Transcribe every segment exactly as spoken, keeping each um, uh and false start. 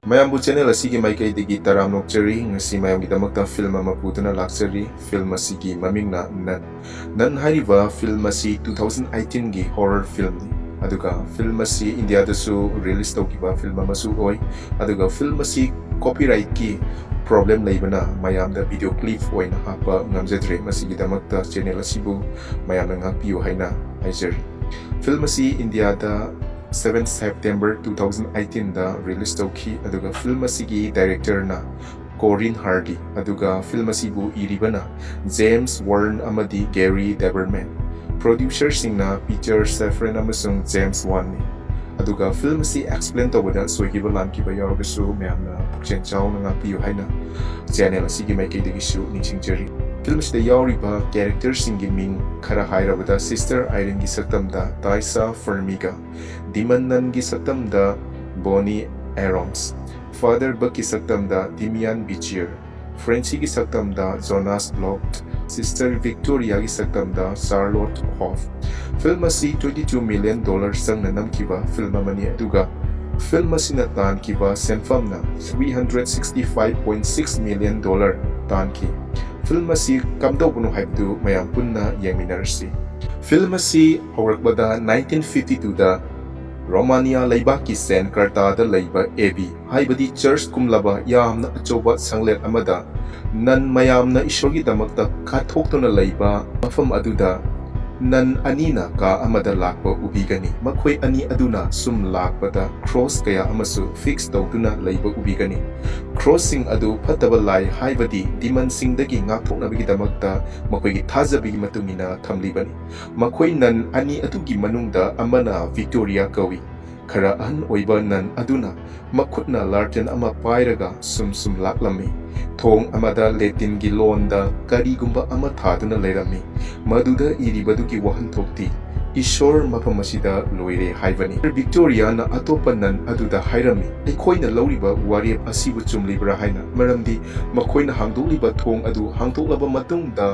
ꯃꯌꯥꯝꯕꯨ ꯆꯦꯅꯦꯜ ꯑꯁꯤꯒꯤ ꯃꯥꯏꯀꯩꯗꯒꯤ ꯇꯔꯥꯝꯅ ꯑꯣꯛꯆꯔꯤ꯫ ꯉꯁꯤ ꯃꯌꯥꯝꯒꯤꯗꯃꯛꯇ ꯐꯤꯂꯝ ꯑꯃ ꯄꯨꯗꯨꯅ ꯂꯥꯛꯆꯔꯤ꯫ ꯐꯤꯂꯝ ꯑꯁꯤꯒꯤ ꯃꯃꯤꯡꯅ ꯅꯟ꯫ ꯅꯟ ꯍꯥꯏꯔꯤꯕ ꯐꯤꯂꯝ ꯑꯁꯤ two thousand eighteen ꯒꯤ ꯍꯣꯔꯔ ꯐꯤꯂꯝꯅꯤ꯫ ꯑꯗꯨꯒ ꯐꯤꯂꯝ ꯑꯁꯤ ꯏꯟꯗꯤꯌꯥꯗꯁꯨ ꯔꯤꯂꯤꯁ ꯇꯧꯈꯤꯕ ꯐꯤꯂꯝ ꯑꯃꯁꯨ ꯑꯣꯏ꯫ ꯑꯗꯨꯒ ꯐꯤꯂꯝ ꯑꯁꯤ ꯀꯣꯄꯤꯔꯥꯏꯠꯀꯤ ꯄ꯭ꯔꯣꯕ꯭ꯂꯦꯝ ꯂꯩꯕꯅ ꯃꯌꯥꯝꯗ ꯚꯤꯗꯤꯑꯣ ꯀ꯭ꯂꯤꯞ ꯑꯣꯏꯅ ꯍꯥꯞꯄ ꯉꯝꯖꯗ꯭ꯔꯦ꯫ ꯃꯁꯤꯒꯤꯗꯃꯛꯇ ꯆꯦꯅꯦꯜ ꯑꯁꯤꯕꯨ ꯃꯌꯥꯝꯅ ꯉꯥꯛꯄꯤꯌꯨ ꯍꯥꯏꯅ ꯍꯥꯏꯖꯔꯤ꯫ ꯐꯤꯂꯝ ꯑꯁꯤ ꯏꯟꯗꯤꯌꯥꯗ seven September two thousand eighteen ꯗ ꯔꯤꯂꯤꯁ ꯇꯧꯈꯤ꯫ ꯑꯗꯨꯒ ꯐꯤꯂꯝ ꯑꯁꯤꯒꯤ ꯗꯥꯏꯔꯦꯛꯇꯔꯅ ꯀꯣꯔꯤꯟ ꯍꯥꯔꯗꯤ, ꯑꯗꯨꯒ ꯐꯤꯂꯝ ꯑꯁꯤꯕꯨ ꯏꯔꯤꯕꯅ ꯖꯦꯝꯁ ꯋꯥꯔꯟ ꯑꯃꯗꯤ ꯒꯦꯔꯤ ꯗꯦꯕꯔꯃꯦꯟ꯫ ꯄ꯭ꯔꯣꯗ꯭ꯌꯨꯁꯔꯁꯤꯡꯅ ꯄꯤꯇꯔ ꯁꯦꯐ꯭ꯔꯟ ꯑꯃꯁꯨꯡ ꯖꯦꯝꯁ ꯋꯥꯟꯅꯤ꯫ ꯑꯗꯨꯒ ꯐꯤꯂꯝ ꯑꯁꯤ ꯑꯦꯛꯁꯄ꯭ꯂꯦꯟ ꯇꯧꯕꯗ ꯁꯣꯏꯈꯤꯕ ꯂꯥꯟꯈꯤꯕ ꯌꯥꯎꯔꯒꯁꯨ ꯃꯌꯥꯝꯅ ꯄꯨꯛꯆꯦꯜ ꯆꯥꯎꯅ ꯉꯥꯛꯄꯤꯌꯨ ꯍꯥꯏꯅ ꯆꯦꯅꯦꯜ ꯑꯁꯤꯒꯤ ꯃꯥꯏꯀꯩꯗꯒꯤꯁꯨ ꯅꯤꯡꯁꯤꯡꯖꯔꯤ꯫ ꯐꯤꯂꯝ ꯑꯁꯤꯗ ꯌꯥꯎꯔꯤꯕ ꯀꯦꯔꯦꯛꯇꯔꯁꯤꯡꯒꯤ ꯃꯤꯡ ꯈꯔ ꯍꯥꯏꯔꯕꯗ, ꯁꯤꯁꯇꯔ ꯑꯥꯏꯔꯤꯟꯒꯤ ꯁꯛꯇꯝꯗ ꯇꯥꯏꯁꯥ ꯐꯔꯃꯤꯒ, ꯗꯤꯃꯟ ꯅꯟꯒꯤ ꯁꯛꯇꯝꯗ ꯕꯣꯅꯤ ꯑꯦꯔꯣꯝꯁ, ꯐꯥꯗꯔ ꯕꯛꯀꯤ ꯁꯛꯇꯝꯗ ꯗꯤꯃꯤꯌꯥꯟ ꯕꯤꯆꯤꯌꯔ, ꯐ꯭ꯔꯦꯟꯁꯤꯒꯤ ꯁꯛꯇꯝꯗ ꯖꯣꯅꯥꯁ ꯕ꯭ꯂꯣꯛ, ꯁꯤꯁꯇꯔ ꯚꯤꯛꯇꯣꯔꯤꯌꯥꯒꯤ ꯁꯛꯇꯝꯗ ꯆꯥꯔꯂꯣꯠ ꯍꯣꯐ꯫ ꯐꯤꯂꯝ ꯑꯁꯤ twenty two million dollar ꯆꯪꯅ ꯅꯝꯈꯤꯕ ꯐꯤꯂꯝ ꯑꯃꯅꯤ, ꯑꯗꯨꯒ ꯐꯤꯂꯝ ꯑꯁꯤꯅ ꯇꯥꯟꯈꯤꯕ ꯁꯦꯟꯐꯝꯅ three hundred sixty five point six million dollar ꯇꯥꯟꯈꯤ꯫ ꯐꯤꯂꯝ ꯑꯁꯤ ꯀꯝꯗꯧꯕꯅꯣ ꯍꯥꯏꯕꯗꯨ ꯃꯌꯥꯝ ꯄꯨꯟꯅ ꯌꯦꯡꯃꯤꯟꯅꯔꯁꯤ꯫ ꯐꯤꯂꯝ ꯑꯁꯤ ꯍꯧꯔꯛꯄꯗ nineteen fifty two ꯗ ꯔꯣꯃꯥꯅꯤꯌꯥ ꯂꯩꯕꯥꯛꯀꯤ ꯁꯦꯟ ꯀꯔꯇꯥꯗ ꯂꯩꯕ ꯑꯦꯕꯤ ꯍꯥꯏꯕꯗꯤ ꯆꯔꯆ ꯀꯨꯝꯂꯕ ꯌꯥꯝꯅ ꯑꯆꯧꯕ ꯁꯪꯂꯦꯟ ꯑꯃꯗ ꯅꯟ ꯃꯌꯥꯝꯅ ꯏꯁꯣꯔꯒꯤꯗꯃꯛꯇ ꯀꯠꯊꯣꯛꯇꯨꯅ ꯂꯩꯕ ꯃꯐꯝ ꯑꯗꯨꯗ ꯅꯟ ꯑꯅꯤꯅ ꯀꯥ ꯑꯃꯗ ꯂꯥꯛꯄ ꯎꯕꯤꯒꯅꯤ꯫ ꯃꯈꯣꯏ ꯑꯅꯤ ꯑꯗꯨꯅ ꯁꯨꯝ ꯂꯥꯛꯄꯗ ꯀ꯭ꯔꯣꯁ ꯀꯌꯥ ꯑꯃꯁꯨ ꯐꯤꯛꯁ ꯇꯧꯗꯨꯅ ꯂꯩꯕ ꯎꯕꯤꯒꯅꯤ꯫ ꯀ꯭ꯔꯣꯁꯁꯤꯡ ꯑꯗꯨ ꯐꯠꯇꯕ ꯂꯥꯏ ꯍꯥꯏꯕꯗꯤ ꯗꯤꯃꯟꯁꯤꯡꯗꯒꯤ ꯉꯥꯛꯊꯣꯛꯅꯕꯒꯤꯗꯃꯛꯇ ꯃꯈꯣꯏꯒꯤ ꯊꯥꯖꯕꯒꯤ ꯃꯇꯨꯡ ꯏꯟꯅ ꯊꯝꯂꯤꯕꯅꯤ꯫ ꯃꯈꯣꯏ ꯅꯟ ꯑꯅꯤ ꯑꯗꯨꯒꯤ ꯃꯅꯨꯡꯗ ꯑꯃꯅ ꯚꯤꯛꯇꯣꯔꯤꯌꯥ ꯀꯧꯏ꯫ ꯈꯔ ꯑꯍꯟ ꯑꯣꯏꯕ ꯅꯟ ꯑꯗꯨꯅ ꯃꯈꯨꯠꯅ ꯂꯥꯔꯇꯦꯟ ꯑꯃ ꯄꯥꯏꯔꯒ ꯁꯨꯝ ꯁꯨꯝ ꯂꯥꯛꯂꯝꯃꯤ꯫ ꯊꯣꯡ ꯑꯃꯗ ꯂꯦꯇꯤꯟꯒꯤ ꯂꯣꯟꯗ ꯀꯔꯤꯒꯨꯝꯕ ꯑꯃ ꯊꯥꯗꯨꯅ ꯂꯩꯔꯝꯃꯤ꯫ ꯃꯗꯨꯗ ꯏꯔꯤꯕꯗꯨꯒꯤ ꯋꯥꯍꯟꯊꯣꯛꯇꯤ, "ꯏꯁꯣꯔ ꯃꯐꯝ ꯑꯁꯤꯗ ꯂꯣꯏꯔꯦ" ꯍꯥꯏꯕꯅꯤ꯫ ꯚꯤꯛꯇꯣꯔꯤꯌꯥꯅ ꯑꯇꯣꯞꯄ ꯅꯟ ꯑꯗꯨꯗ ꯍꯥꯏꯔꯝꯃꯤ, "ꯑꯩꯈꯣꯏꯅ ꯂꯧꯔꯤꯕ ꯋꯥꯔꯦꯞ ꯑꯁꯤꯕꯨ ꯆꯨꯝꯂꯤꯕ꯭ꯔꯥ?" ꯍꯥꯏꯅ, ꯃꯔꯝꯗꯤ ꯃꯈꯣꯏꯅ ꯍꯥꯡꯗꯣꯛꯂꯤꯕ ꯊꯣꯡ ꯑꯗꯨ ꯍꯥꯡꯗꯣꯛꯂꯕ ꯃꯇꯨꯡꯗ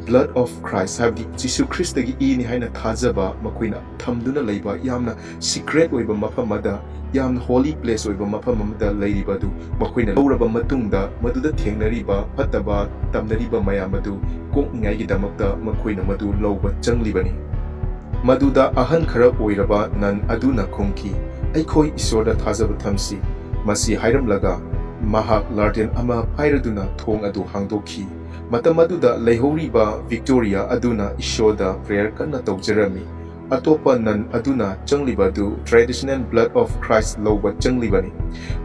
Blood of Christ, ꯍꯥꯏꯕꯗꯤ ꯖꯤꯁꯨ ꯈ꯭ꯔꯤꯁꯇꯒꯤ ꯏꯅꯤ ꯍꯥꯏꯅ ꯊꯥꯖꯕ ꯃꯈꯣꯏꯅ ꯊꯝꯗꯨꯅ ꯂꯩꯕ ꯌꯥꯝꯅ secret ꯑꯣꯏꯕ ꯃꯐꯝ ꯑꯃꯗ, ꯌꯥꯝꯅ holy place ꯑꯣꯏꯕ ꯃꯐꯝ ꯑꯃꯗ ꯂꯩꯔꯤꯕ ꯑꯗꯨ ꯃꯈꯣꯏꯅ ꯂꯧꯔꯕ ꯃꯇꯨꯡꯗ, ꯃꯗꯨꯗ ꯊꯦꯡꯅꯔꯤꯕ ꯐꯠꯇꯕ ꯇꯝꯅꯔꯤꯕ ꯃꯌꯥꯝ ꯑꯗꯨ ꯀꯣꯛꯅꯤꯡꯉꯥꯏꯒꯤꯗꯃꯛꯇ ꯃꯈꯣꯏꯅ ꯃꯗꯨ ꯂꯧꯕ ꯆꯪꯂꯤꯕꯅꯤ꯫ ꯃꯗꯨꯗ ꯑꯍꯟ ꯈꯔ ꯑꯣꯏꯔꯕ ꯅꯟ ꯑꯗꯨꯅ ꯈꯨꯝꯈꯤ, "ꯑꯩꯈꯣꯏ ꯏꯁꯣꯔꯗ ꯊꯥꯖꯕ ꯊꯝꯁꯤ꯫" ꯃꯁꯤ ꯍꯥꯏꯔꯝꯂꯒ ꯃꯍꯥꯛ ꯂꯥꯔꯇꯦꯟ ꯑꯃ ꯄꯥꯏꯔꯗꯨꯅ ꯊꯣꯡ ꯑꯗꯨ ꯍꯥꯡꯗꯣꯛꯈꯤ꯫ ꯃꯇꯝ ꯑꯗꯨꯗ ꯂꯩꯍꯧꯔꯤꯕ ꯚꯤꯛꯇꯣꯔꯤꯌꯥ ꯑꯗꯨꯅ ꯏꯁꯣꯔꯗ prayer ꯀꯟꯅ ꯇꯧꯖꯔꯝꯃꯤ꯫ ꯑꯇꯣꯞꯄ ꯅꯟ ꯑꯗꯨꯅ ꯆꯪꯂꯤꯕ ꯑꯗꯨ traditional blood of Christ ꯂꯧꯕ ꯆꯪꯂꯤꯕꯅꯤ꯫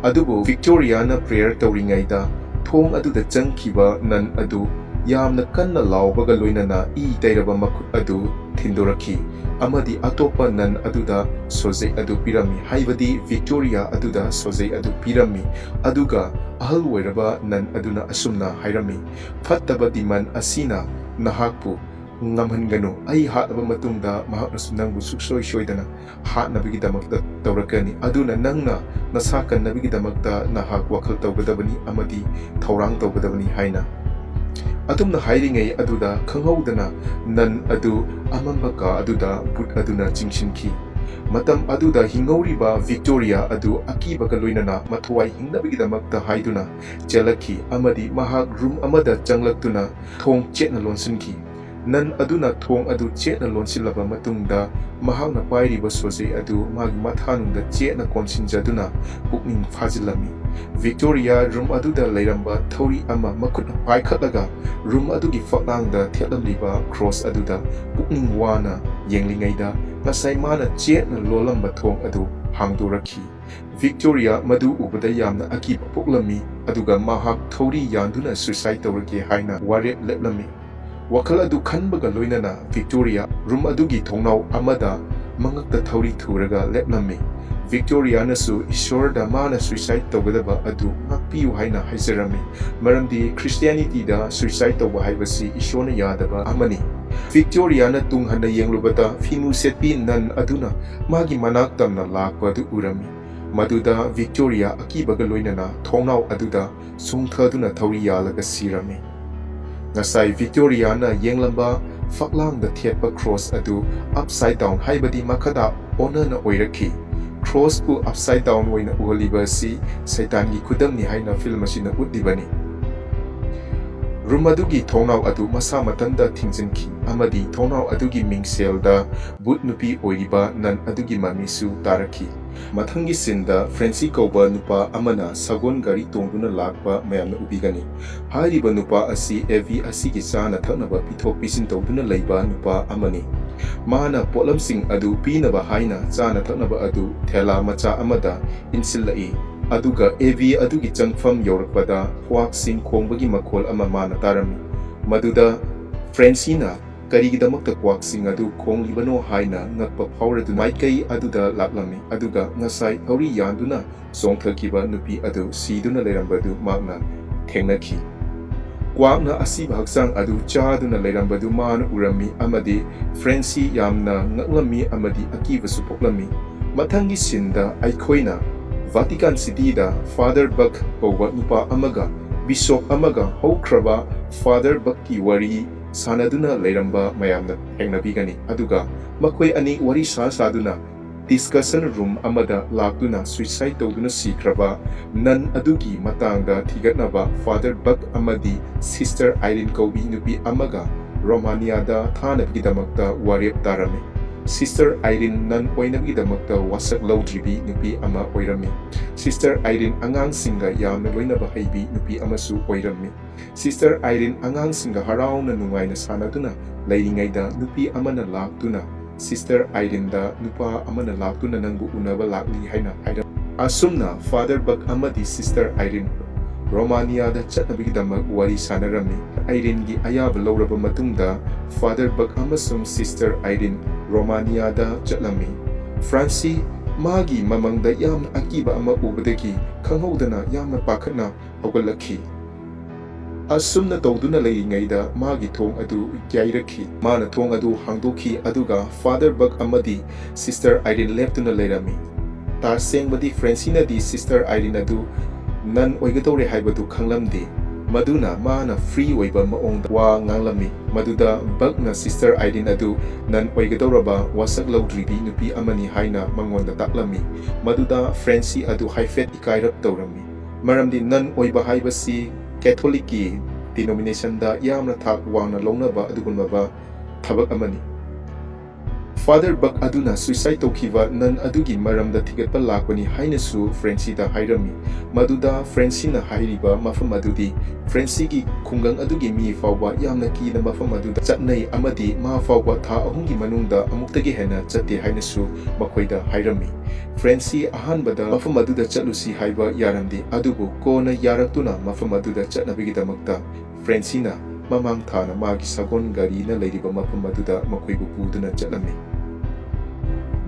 ꯑꯗꯨꯕꯨ ꯚꯤꯛꯇꯣꯔꯤꯌꯥꯅ prayer ꯇꯧꯔꯤꯉꯩꯗ ꯊꯣꯡ ꯑꯗꯨꯗ ꯆꯪꯈꯤꯕ ꯅꯟ ꯑꯗꯨ ꯌꯥꯝꯅ ꯀꯟꯅ ꯂꯥꯎꯕꯒ ꯂꯣꯏꯅꯅ ꯏ ꯇꯩꯔꯕ ꯃꯈꯨꯠ ꯑꯗꯨ ꯊꯤꯟꯗꯣꯔꯛꯈꯤ ꯑꯃꯗꯤ ꯑꯇꯣꯞꯄ ꯅꯟ ꯑꯗꯨꯗ ꯁꯣꯖꯦꯛ ꯑꯗꯨ ꯄꯤꯔꯝꯃꯤ, ꯍꯥꯏꯕꯗꯤ ꯚꯤꯛꯇꯣꯔꯤꯌꯥ ꯑꯗꯨꯗ ꯁꯣꯖꯦꯛ ꯑꯗꯨ ꯄꯤꯔꯝꯃꯤ꯫ ꯑꯗꯨꯒ ꯑꯍꯜ ꯑꯣꯏꯔꯕ ꯅꯟ ꯑꯗꯨꯅ ꯑꯁꯨꯝꯅ ꯍꯥꯏꯔꯝꯃꯤ, "ꯐꯠꯇꯕ demon ꯑꯁꯤꯅ ꯅꯍꯥꯛꯄꯨ ꯉꯝꯍꯟꯒꯅꯨ꯫ ꯑꯩ ꯍꯥꯠꯂꯕ ꯃꯇꯨꯡꯗ ꯃꯍꯥꯛꯅꯁꯨ ꯅꯪꯕꯨ ꯁꯨꯡꯁꯣꯏ ꯁꯣꯏꯗꯅ ꯍꯥꯠꯅꯕꯒꯤꯗꯃꯛꯇ ꯇꯧꯔꯛꯀꯅꯤ꯫ ꯑꯗꯨꯅ ꯅꯪꯅ ꯅꯁꯥ ꯀꯟꯅꯕꯒꯤꯗꯃꯛꯇ ꯅꯍꯥꯛ ꯋꯥꯈꯜ ꯇꯧꯒꯗꯕꯅꯤ ꯑꯃꯗꯤ ꯊꯧꯔꯥꯡ ꯇꯧꯒꯗꯕꯅꯤ" ꯍꯥꯏꯅ꯫ ꯑꯗꯨꯝꯅ ꯍꯥꯏꯔꯤꯉꯩ ꯑꯗꯨꯗ ꯈꯪꯍꯧꯗꯅ ꯅꯟ ꯑꯗꯨ ꯑꯃꯝꯕ ꯀꯥ ꯑꯗꯨꯗ ꯕꯨꯠ ꯑꯗꯨꯅ ꯆꯤꯡꯁꯤꯟꯈꯤ꯫ ꯃꯇꯝ ꯑꯗꯨꯗ ꯍꯤꯡꯍꯧꯔꯤꯕ ꯚꯤꯛꯇꯣꯔꯤꯌꯥ ꯑꯗꯨ ꯑꯀꯤꯕꯒ ꯂꯣꯏꯅꯅ ꯃꯊ꯭ꯋꯥꯏ ꯍꯤꯡꯅꯕꯒꯤꯗꯃꯛꯇ ꯍꯥꯏꯗꯨꯅ ꯆꯦꯜꯂꯛꯈꯤ ꯑꯃꯗꯤ ꯃꯍꯥꯛ ꯔꯨꯝ ꯑꯃꯗ ꯆꯪꯂꯛꯇꯨꯅ ꯊꯣꯡ ꯆꯦꯠꯅ ꯂꯣꯟꯁꯤꯟꯈꯤ꯫ ꯅꯟ ꯑꯗꯨꯅ ꯊꯣꯡ ꯑꯗꯨ ꯆꯦꯠꯅ ꯂꯣꯟꯁꯤꯜꯂꯕ ꯃꯇꯨꯡꯗ, ꯃꯍꯥꯛꯅ ꯄꯥꯏꯔꯤꯕ ꯁꯣꯖꯦ ꯑꯗꯨ ꯃꯥꯒꯤ ꯃꯊꯥꯅꯨꯡꯗ ꯆꯦꯠꯅ ꯀꯣꯟꯁꯤꯟꯖꯗꯨꯅ ꯄꯨꯛꯅꯤꯡ ꯐꯥꯖꯤꯜꯂꯝꯃꯤ꯫ ꯚꯤꯛꯇꯣꯔꯤꯌꯥ ꯔꯨꯝ ꯑꯗꯨꯗ ꯂꯩꯔꯝꯕ ꯊꯧꯔꯤ ꯑꯃ ꯃꯈꯨꯠꯅ ꯄꯥꯏꯈꯠꯂꯒ ꯔꯨꯝ ꯑꯗꯨꯒꯤ ꯐꯛꯂꯥꯡꯗ ꯊꯦꯠꯂꯝꯂꯤꯕ ꯀ꯭ꯔꯣꯁ ꯑꯗꯨꯗ ꯄꯨꯛꯅꯤꯡ ꯋꯥꯅ ꯌꯦꯡꯂꯤꯉꯩꯗ, ꯉꯁꯥꯏ ꯃꯥꯅ ꯆꯦꯠꯅ ꯂꯣꯜꯂꯝꯕ ꯊꯣꯡ ꯑꯗꯨ ꯍꯥꯡꯗꯣꯔꯛꯈꯤ꯫ ꯚꯤꯛꯇꯣꯔꯤꯌꯥ ꯃꯗꯨ ꯎꯕꯗ ꯌꯥꯝꯅ ꯑꯀꯤꯕ ꯄꯣꯛꯂꯝꯃꯤ, ꯑꯗꯨꯒ ꯃꯍꯥꯛ ꯊꯧꯔꯤ ꯌꯥꯟꯗꯨꯅ suicide ꯇꯧꯔꯒꯦ ꯍꯥꯏꯅ ꯋꯥꯔꯦꯞ ꯂꯦꯞꯂꯝꯃꯤ꯫ ꯋꯥꯈꯜ ꯑꯗꯨ ꯈꯟꯕꯒ ꯂꯣꯏꯅꯅ ꯚꯤꯛꯇꯣꯔꯤꯌꯥ ꯔꯨꯝ ꯑꯗꯨꯒꯤ ꯊꯣꯡꯅꯥꯎ ꯑꯃꯗ ꯃꯉꯛꯇ ꯊꯧꯔꯤ ꯊꯨꯔꯒ ꯂꯦꯞꯂꯝꯃꯤ꯫ ꯚꯤꯛꯇꯣꯔꯤꯌꯥꯅꯁꯨ ꯏꯁꯣꯔꯗ ꯃꯥꯅ suicide ꯇꯧꯒꯗꯕ ꯑꯗꯨ ꯉꯥꯛꯄꯤꯌꯨ ꯍꯥꯏꯅ ꯍꯥꯏꯖꯔꯝꯃꯤ, ꯃꯔꯝꯗꯤ ꯈ꯭ꯔꯤꯁꯇꯤꯌꯥꯅꯤꯇꯤꯗ suicide ꯇꯧꯕ ꯍꯥꯏꯕꯁꯤ ꯏꯁꯣꯔꯅ ꯌꯥꯗꯕ ꯑꯃꯅꯤ꯫ ꯚꯤꯛꯇꯣꯔꯤꯌꯥꯅ ꯇꯨꯡ ꯍꯟꯅ ꯌꯦꯡꯂꯨꯕꯗ, ꯐꯤꯃꯨ ꯁꯦꯠꯄꯤ ꯅꯟ ꯑꯗꯨꯅ ꯃꯥꯒꯤ ꯃꯅꯥꯛ ꯇꯝꯅ ꯂꯥꯛꯄ ꯑꯗꯨ ꯎꯔꯝꯃꯤ꯫ ꯃꯗꯨꯗ ꯚꯤꯛꯇꯣꯔꯤꯌꯥ ꯑꯀꯤꯕꯒ ꯂꯣꯏꯅꯅ ꯊꯣꯡꯅꯥꯎ ꯑꯗꯨꯗ ꯆꯣꯡꯊꯗꯨꯅ ꯊꯧꯔꯤ ꯌꯥꯜꯂꯒ ꯁꯤꯔꯝꯃꯤ꯫ ꯉꯁꯥꯏ ꯚꯤꯛꯇꯣꯔꯤꯌꯥꯅ ꯌꯦꯡꯂꯝꯕ ꯐꯛꯂꯥꯡꯗ ꯊꯦꯠꯄ ꯀ꯭ꯔꯣꯁ ꯑꯗꯨ ꯑꯞꯁꯥꯏꯗ ꯗꯥꯎꯟ, ꯍꯥꯏꯕꯗꯤ ꯃꯈꯥꯗ ꯑꯣꯟꯅꯅ ꯑꯣꯏꯔꯛꯈꯤ꯫ ꯀ꯭ꯔꯣꯁꯄꯨ ꯑꯞꯁꯥꯏꯗ ꯗꯥꯎꯟ ꯑꯣꯏꯅ ꯎꯍꯜꯂꯤꯕ ꯑꯁꯤ ꯁꯩꯇꯥꯟꯒꯤ ꯈꯨꯗꯝꯅꯤ ꯍꯥꯏꯅ ꯐꯤꯜꯝ ꯑꯁꯤꯅ ꯎꯠꯂꯤꯕꯅꯤ꯫ ꯔꯨꯝ ꯑꯗꯨꯒꯤ ꯊꯣꯡꯅꯥꯎ ꯑꯗꯨ ꯃꯁꯥ ꯃꯊꯟꯇ ꯊꯤꯡꯖꯤꯟꯈꯤ ꯑꯃꯗꯤ ꯊꯣꯡꯅꯥꯎ ꯑꯗꯨꯒꯤ ꯃꯤꯡꯁꯦꯜꯗ ꯚꯨꯠ ꯅꯨꯄꯤ ꯑꯣꯏꯔꯤꯕ ꯅꯟ ꯑꯗꯨꯒꯤ ꯃꯃꯤꯁꯨ ꯇꯥꯔꯛꯈꯤ꯫ ꯃꯊꯪꯒꯤ ꯁꯤꯟꯗ ꯐ꯭ꯔꯦꯟꯁꯤ ꯀꯧꯕ ꯅꯨꯄꯥ ꯑꯃꯅ ꯁꯒꯣꯜ ꯒꯥꯔꯤ ꯇꯣꯡꯗꯨꯅ ꯂꯥꯛꯄ ꯃꯌꯥꯝꯅ ꯎꯕꯤꯒꯅꯤ꯫ ꯍꯥꯏꯔꯤꯕ ꯅꯨꯄꯥ ꯑꯁꯤ ꯑꯦꯚꯤ ꯑꯁꯤꯒꯤ ꯆꯥꯅ ꯊꯛꯅꯕ ꯄꯤꯊꯣꯛ ꯄꯤꯁꯤꯟ ꯇꯧꯗꯨꯅ ꯂꯩꯕ ꯅꯨꯄꯥ ꯑꯃꯅꯤ꯫ ꯃꯥꯅ ꯄꯣꯠꯂꯝꯁꯤꯡ ꯑꯗꯨ ꯄꯤꯅꯕ ꯍꯥꯏꯅ ꯆꯥꯅ ꯊꯛꯅꯕ ꯑꯗꯨ ꯊꯦꯂꯥ ꯃꯆꯥ ꯑꯃꯗ ꯏꯟꯁꯤꯜꯂꯛꯏ, ꯑꯗꯨꯒ ꯑꯦꯚꯤ ꯑꯗꯨꯒꯤ ꯆꯪꯐꯝ ꯌꯧꯔꯛꯄꯗ ꯀ꯭ꯋꯥꯛꯁꯤꯡ ꯈꯣꯡꯕꯒꯤ ꯃꯈꯣꯜ ꯑꯃ ꯃꯥꯅ ꯇꯥꯔꯝꯃꯤ꯫ ꯃꯗꯨꯗ ꯐ꯭ꯔꯦꯟꯁꯤꯅ ꯀꯔꯤꯒꯤꯗꯃꯛꯇ ꯀ꯭ꯋꯥꯛꯁꯤꯡ ꯑꯗꯨ ꯈꯣꯡꯂꯤꯕꯅꯣ ꯍꯥꯏꯅ ꯉꯛꯄ ꯐꯥꯎꯔꯗꯨꯅ ꯃꯥꯏꯀꯩ ꯑꯗꯨꯗ ꯂꯥꯛꯂꯝꯃꯤ, ꯑꯗꯨꯒ ꯉꯁꯥꯏ ꯊꯧꯔꯤ ꯌꯥꯟꯗꯨꯅ ꯆꯣꯡꯊꯈꯤꯕ ꯅꯨꯄꯤ ꯑꯗꯨ ꯁꯤꯗꯨꯅ ꯂꯩꯔꯝꯕꯗꯨ ꯃꯍꯥꯛꯅ ꯊꯦꯡꯅꯈꯤ꯫ ꯀ꯭ꯋꯥꯛꯅ ꯑꯁꯤꯕ ꯍꯛꯆꯥꯡ ꯑꯗꯨ ꯆꯥꯗꯨꯅ ꯂꯩꯔꯝꯕꯗꯨ ꯃꯥꯅ ꯎꯔꯝꯃꯤ ꯑꯃꯗꯤ ꯐ꯭ꯔꯦꯟꯁꯤ ꯌꯥꯝꯅ ꯉꯛꯂꯝꯃꯤ ꯑꯃꯗꯤ ꯑꯀꯤꯕꯁꯨ ꯄꯣꯛꯂꯝꯃꯤ꯫ ꯃꯊꯪꯒꯤ ꯁꯤꯟꯗ ꯑꯩꯈꯣꯏꯅ ꯚꯥꯇꯤꯀꯥꯟ ꯁꯤꯇꯤꯗ ꯐꯥꯗꯔ ꯕꯛ ꯀꯧꯕ ꯅꯨꯄꯥ ꯑꯃꯒ ꯕꯤꯁꯣꯞ ꯑꯃꯒ ꯍꯧꯈ꯭ꯔꯕ ꯐꯥꯗꯔ ꯕꯛꯀꯤ ꯋꯥꯔꯤ ꯁꯥꯟꯅꯗꯨꯅ ꯂꯩꯔꯝꯕ ꯃꯌꯥꯝꯅ ꯊꯦꯡꯅꯕꯤꯒꯅꯤ, ꯑꯗꯨꯒ ꯃꯈꯣꯏ ꯑꯅꯤ ꯋꯥꯔꯤ ꯁꯥ ꯁꯥꯗꯨꯅ ꯗꯤꯁꯀꯁꯟ ꯔꯨꯝ ꯑꯃꯗ ꯂꯥꯛꯇꯨꯅ ꯁꯨꯏꯁꯥꯏꯗ ꯇꯧꯗꯨꯅ ꯁꯤꯈ꯭ꯔꯕ ꯅꯟ ꯑꯗꯨꯒꯤ ꯃꯇꯥꯡꯗ ꯊꯤꯒꯠꯅꯕ ꯐꯥꯗꯔ ꯕꯛ ꯑꯃꯗꯤ ꯁꯤꯁꯇꯔ ꯑꯥꯏꯔꯤꯟ ꯀꯧꯕꯤ ꯅꯨꯄꯤ ꯑꯃꯒ ꯔꯣꯃꯥꯅꯤꯌꯥꯗ ꯊꯥꯅꯕꯒꯤꯗꯃꯛꯇ ꯋꯥꯔꯦꯞ ꯇꯥꯔꯝꯃꯤ꯫ ꯁꯤꯁꯇꯔ ꯑꯥꯏꯔꯤꯟ ꯅꯟ ꯑꯣꯏꯅꯕꯒꯤꯗꯃꯛꯇ ꯋꯥꯁꯛ ꯂꯧꯗ꯭ꯔꯤꯕꯤ ꯅꯨꯄꯤ ꯑꯃ ꯑꯣꯏꯔꯝꯃꯤ꯫ ꯁꯤꯁꯇꯔ ꯑꯥꯏꯔꯤꯟ ꯑꯉꯥꯡꯁꯤꯡꯒ ꯌꯥꯝꯅ ꯂꯣꯏꯅꯕ ꯍꯩꯕꯤ ꯅꯨꯄꯤ ꯑꯃꯁꯨ ꯑꯣꯏꯔꯝꯃꯤ꯫ ꯁꯤꯁꯇꯔ ꯑꯥꯏꯔꯤꯟ ꯑꯉꯥꯡꯁꯤꯡꯒ ꯍꯔꯥꯎꯅ ꯅꯨꯡꯉꯥꯏꯅ ꯁꯥꯟꯅꯗꯨꯅ ꯂꯩꯔꯤꯉꯩꯗ ꯅꯨꯄꯤ ꯑꯃꯅ ꯂꯥꯛꯇꯨꯅ ꯁꯤꯁꯇꯔ ꯑꯥꯏꯔꯤꯟꯗ ꯅꯨꯄꯥ ꯑꯃꯅ ꯂꯥꯛꯇꯨꯅ ꯅꯪꯕꯨ ꯎꯅꯕ ꯂꯥꯛꯂꯤ ꯍꯥꯏꯅ ꯍꯥꯏꯔꯝꯃꯤ꯫ ꯑꯁꯨꯝꯅ ꯐꯥꯗꯔ ꯕꯛ ꯑꯃꯗꯤ ꯁꯤꯁꯇꯔ ꯑꯥꯏꯔꯤꯟ ꯔꯣꯃꯥꯅꯤꯌꯥꯗ ꯆꯠꯅꯕꯒꯤꯗꯃꯛ ꯋꯥꯔꯤ ꯁꯥꯟꯅꯔꯝꯃꯤ꯫ ꯑꯥꯏꯔꯤꯟꯒꯤ ꯑꯌꯥꯕ ꯂꯧꯔꯕ ꯃꯇꯨꯡꯗ ꯐꯥꯗꯔ ꯕꯛ ꯑꯃꯁꯨꯡ ꯁꯤꯁꯇꯔ ꯑꯥꯏꯔꯤꯟ ꯔꯣꯃꯥꯅꯤꯌꯥꯗ ꯆꯠꯂꯝꯃꯤ꯫ ꯐ꯭ꯔꯥꯟꯁꯤ ꯃꯥꯒꯤ ꯃꯃꯪꯗ ꯌꯥꯝꯅ ꯑꯀꯤꯕ ꯑꯃ ꯎꯕꯗꯒꯤ ꯈꯪꯍꯧꯗꯅ ꯌꯥꯝꯅ ꯄꯥꯈꯠꯅ ꯍꯧꯒꯠꯂꯛꯈꯤ꯫ ꯑꯁꯨꯝꯅ ꯇꯧꯗꯨꯅ ꯂꯩꯔꯤꯉꯩꯗ ꯃꯥꯒꯤ ꯊꯣꯡ ꯑꯗꯨ ꯌꯩꯔꯛꯈꯤ꯫ ꯃꯥꯅ ꯊꯣꯡ ꯑꯗꯨ ꯍꯥꯡꯗꯣꯛꯈꯤ, ꯑꯗꯨꯒ ꯐꯥꯗꯔ ꯕꯛ ꯑꯃꯗꯤ ꯁꯤꯁꯇꯔ ꯑꯥꯏꯔꯤꯟ ꯂꯦꯞꯇꯨꯅ ꯂꯩꯔꯝꯃꯤ꯫ ꯇꯁꯦꯡꯕꯗꯤ ꯐ꯭ꯔꯦꯟꯁꯤꯅꯗꯤ ꯁꯤꯁꯇꯔ ꯑꯥꯏꯔꯤꯟ ꯑꯗꯨ ꯅꯟ ꯑꯣꯏꯒꯗꯧꯔꯦ ꯍꯥꯏꯕꯗꯨ ꯈꯪꯂꯝꯗꯦ꯫ ꯃꯗꯨꯅ ꯃꯥꯅ free ꯑꯣꯏꯕ ꯃꯑꯣꯡꯗ ꯋꯥ ꯉꯥꯡꯂꯝꯃꯤ꯫ ꯃꯗꯨꯗ ꯕꯛꯅ Sister Irene ꯑꯗꯨ ꯅꯟ ꯑꯣꯏꯒꯗꯧꯔꯕ ꯋꯥꯁꯛ ꯂꯧꯗ꯭ꯔꯤꯕꯤ ꯅꯨꯄꯤ ꯑꯃꯅꯤ ꯍꯥꯏꯅ ꯃꯉꯣꯟꯗ ꯇꯥꯛꯂꯝꯃꯤ꯫ ꯃꯗꯨꯗ ꯐ꯭ꯔꯦꯟꯁꯤ ꯑꯗꯨ ꯍꯥꯏꯐꯦꯠ ꯏꯀꯥꯏꯔꯞ ꯇꯧꯔꯝꯃꯤ, ꯃꯔꯝꯗꯤ ꯅꯟ ꯑꯣꯏꯕ ꯍꯥꯏꯕꯁꯤ ꯀꯦꯊꯣꯂꯤꯛꯀꯤ denominationꯗ ꯌꯥꯝꯅ ꯊꯥꯛ ꯋꯥꯡꯅ ꯂꯧꯅꯕ ꯑꯗꯨꯒꯨꯝꯂꯕ ꯊꯕꯛ ꯑꯃꯅꯤ꯫ ꯐꯥꯗꯔ ꯕꯛ ꯑꯗꯨꯅ suicide ꯇꯧꯈꯤꯕ ꯅꯟ ꯑꯗꯨꯒꯤ ꯃꯔꯝꯗ ꯊꯤꯒꯠꯄ ꯂꯥꯛꯄꯅꯤ ꯍꯥꯏꯅꯁꯨ ꯐ꯭ꯔꯦꯟꯁꯤꯗ ꯍꯥꯏꯔꯝꯃꯤ꯫ ꯃꯗꯨꯗ ꯐ꯭ꯔꯦꯟꯁꯤꯅ ꯍꯥꯏꯔꯤꯕ ꯃꯐꯝ ꯑꯗꯨꯗꯤ ꯐ꯭ꯔꯦꯟꯁꯤꯒꯤ ꯈꯨꯡꯒꯪ ꯑꯗꯨꯒꯤ ꯃꯤ ꯐꯥꯎꯕ ꯌꯥꯝꯅ ꯀꯤꯅ ꯃꯐꯝ ꯑꯗꯨꯗ ꯆꯠꯅꯩ ꯑꯃꯗꯤ ꯃꯥ ꯐꯥꯎꯕ ꯊꯥ ꯑꯍꯨꯝꯒꯤ ꯃꯅꯨꯡꯗ ꯑꯃꯨꯛꯇꯒꯤ ꯍꯦꯟꯅ ꯆꯠꯇꯦ ꯍꯥꯏꯅꯁꯨ ꯃꯈꯣꯏꯗ ꯍꯥꯏꯔꯝꯃꯤ꯫ ꯐ꯭ꯔꯦꯟꯁꯤ ꯑꯍꯥꯟꯕꯗ ꯃꯐꯝ ꯑꯗꯨꯗ ꯆꯠꯂꯨꯁꯤ ꯍꯥꯏꯕ ꯌꯥꯔꯝꯗꯦ, ꯑꯗꯨꯕꯨ ꯀꯣꯟꯅ ꯌꯥꯔꯛꯇꯨꯅ ꯃꯐꯝ ꯑꯗꯨꯗ ꯆꯠꯅꯕꯒꯤꯗꯃꯛꯇ ꯐ꯭ꯔꯦꯟꯁꯤꯅ ꯃꯃꯥꯡ ꯊꯥꯅ ꯃꯥꯒꯤ ꯁꯒꯣꯜ ꯒꯥꯔꯤꯅ ꯂꯩꯔꯤꯕ ꯃꯐꯝ ꯑꯗꯨꯗ ꯃꯈꯣꯏꯕꯨ ꯄꯨꯗꯨꯅ ꯆꯠꯂꯝꯃꯤ꯫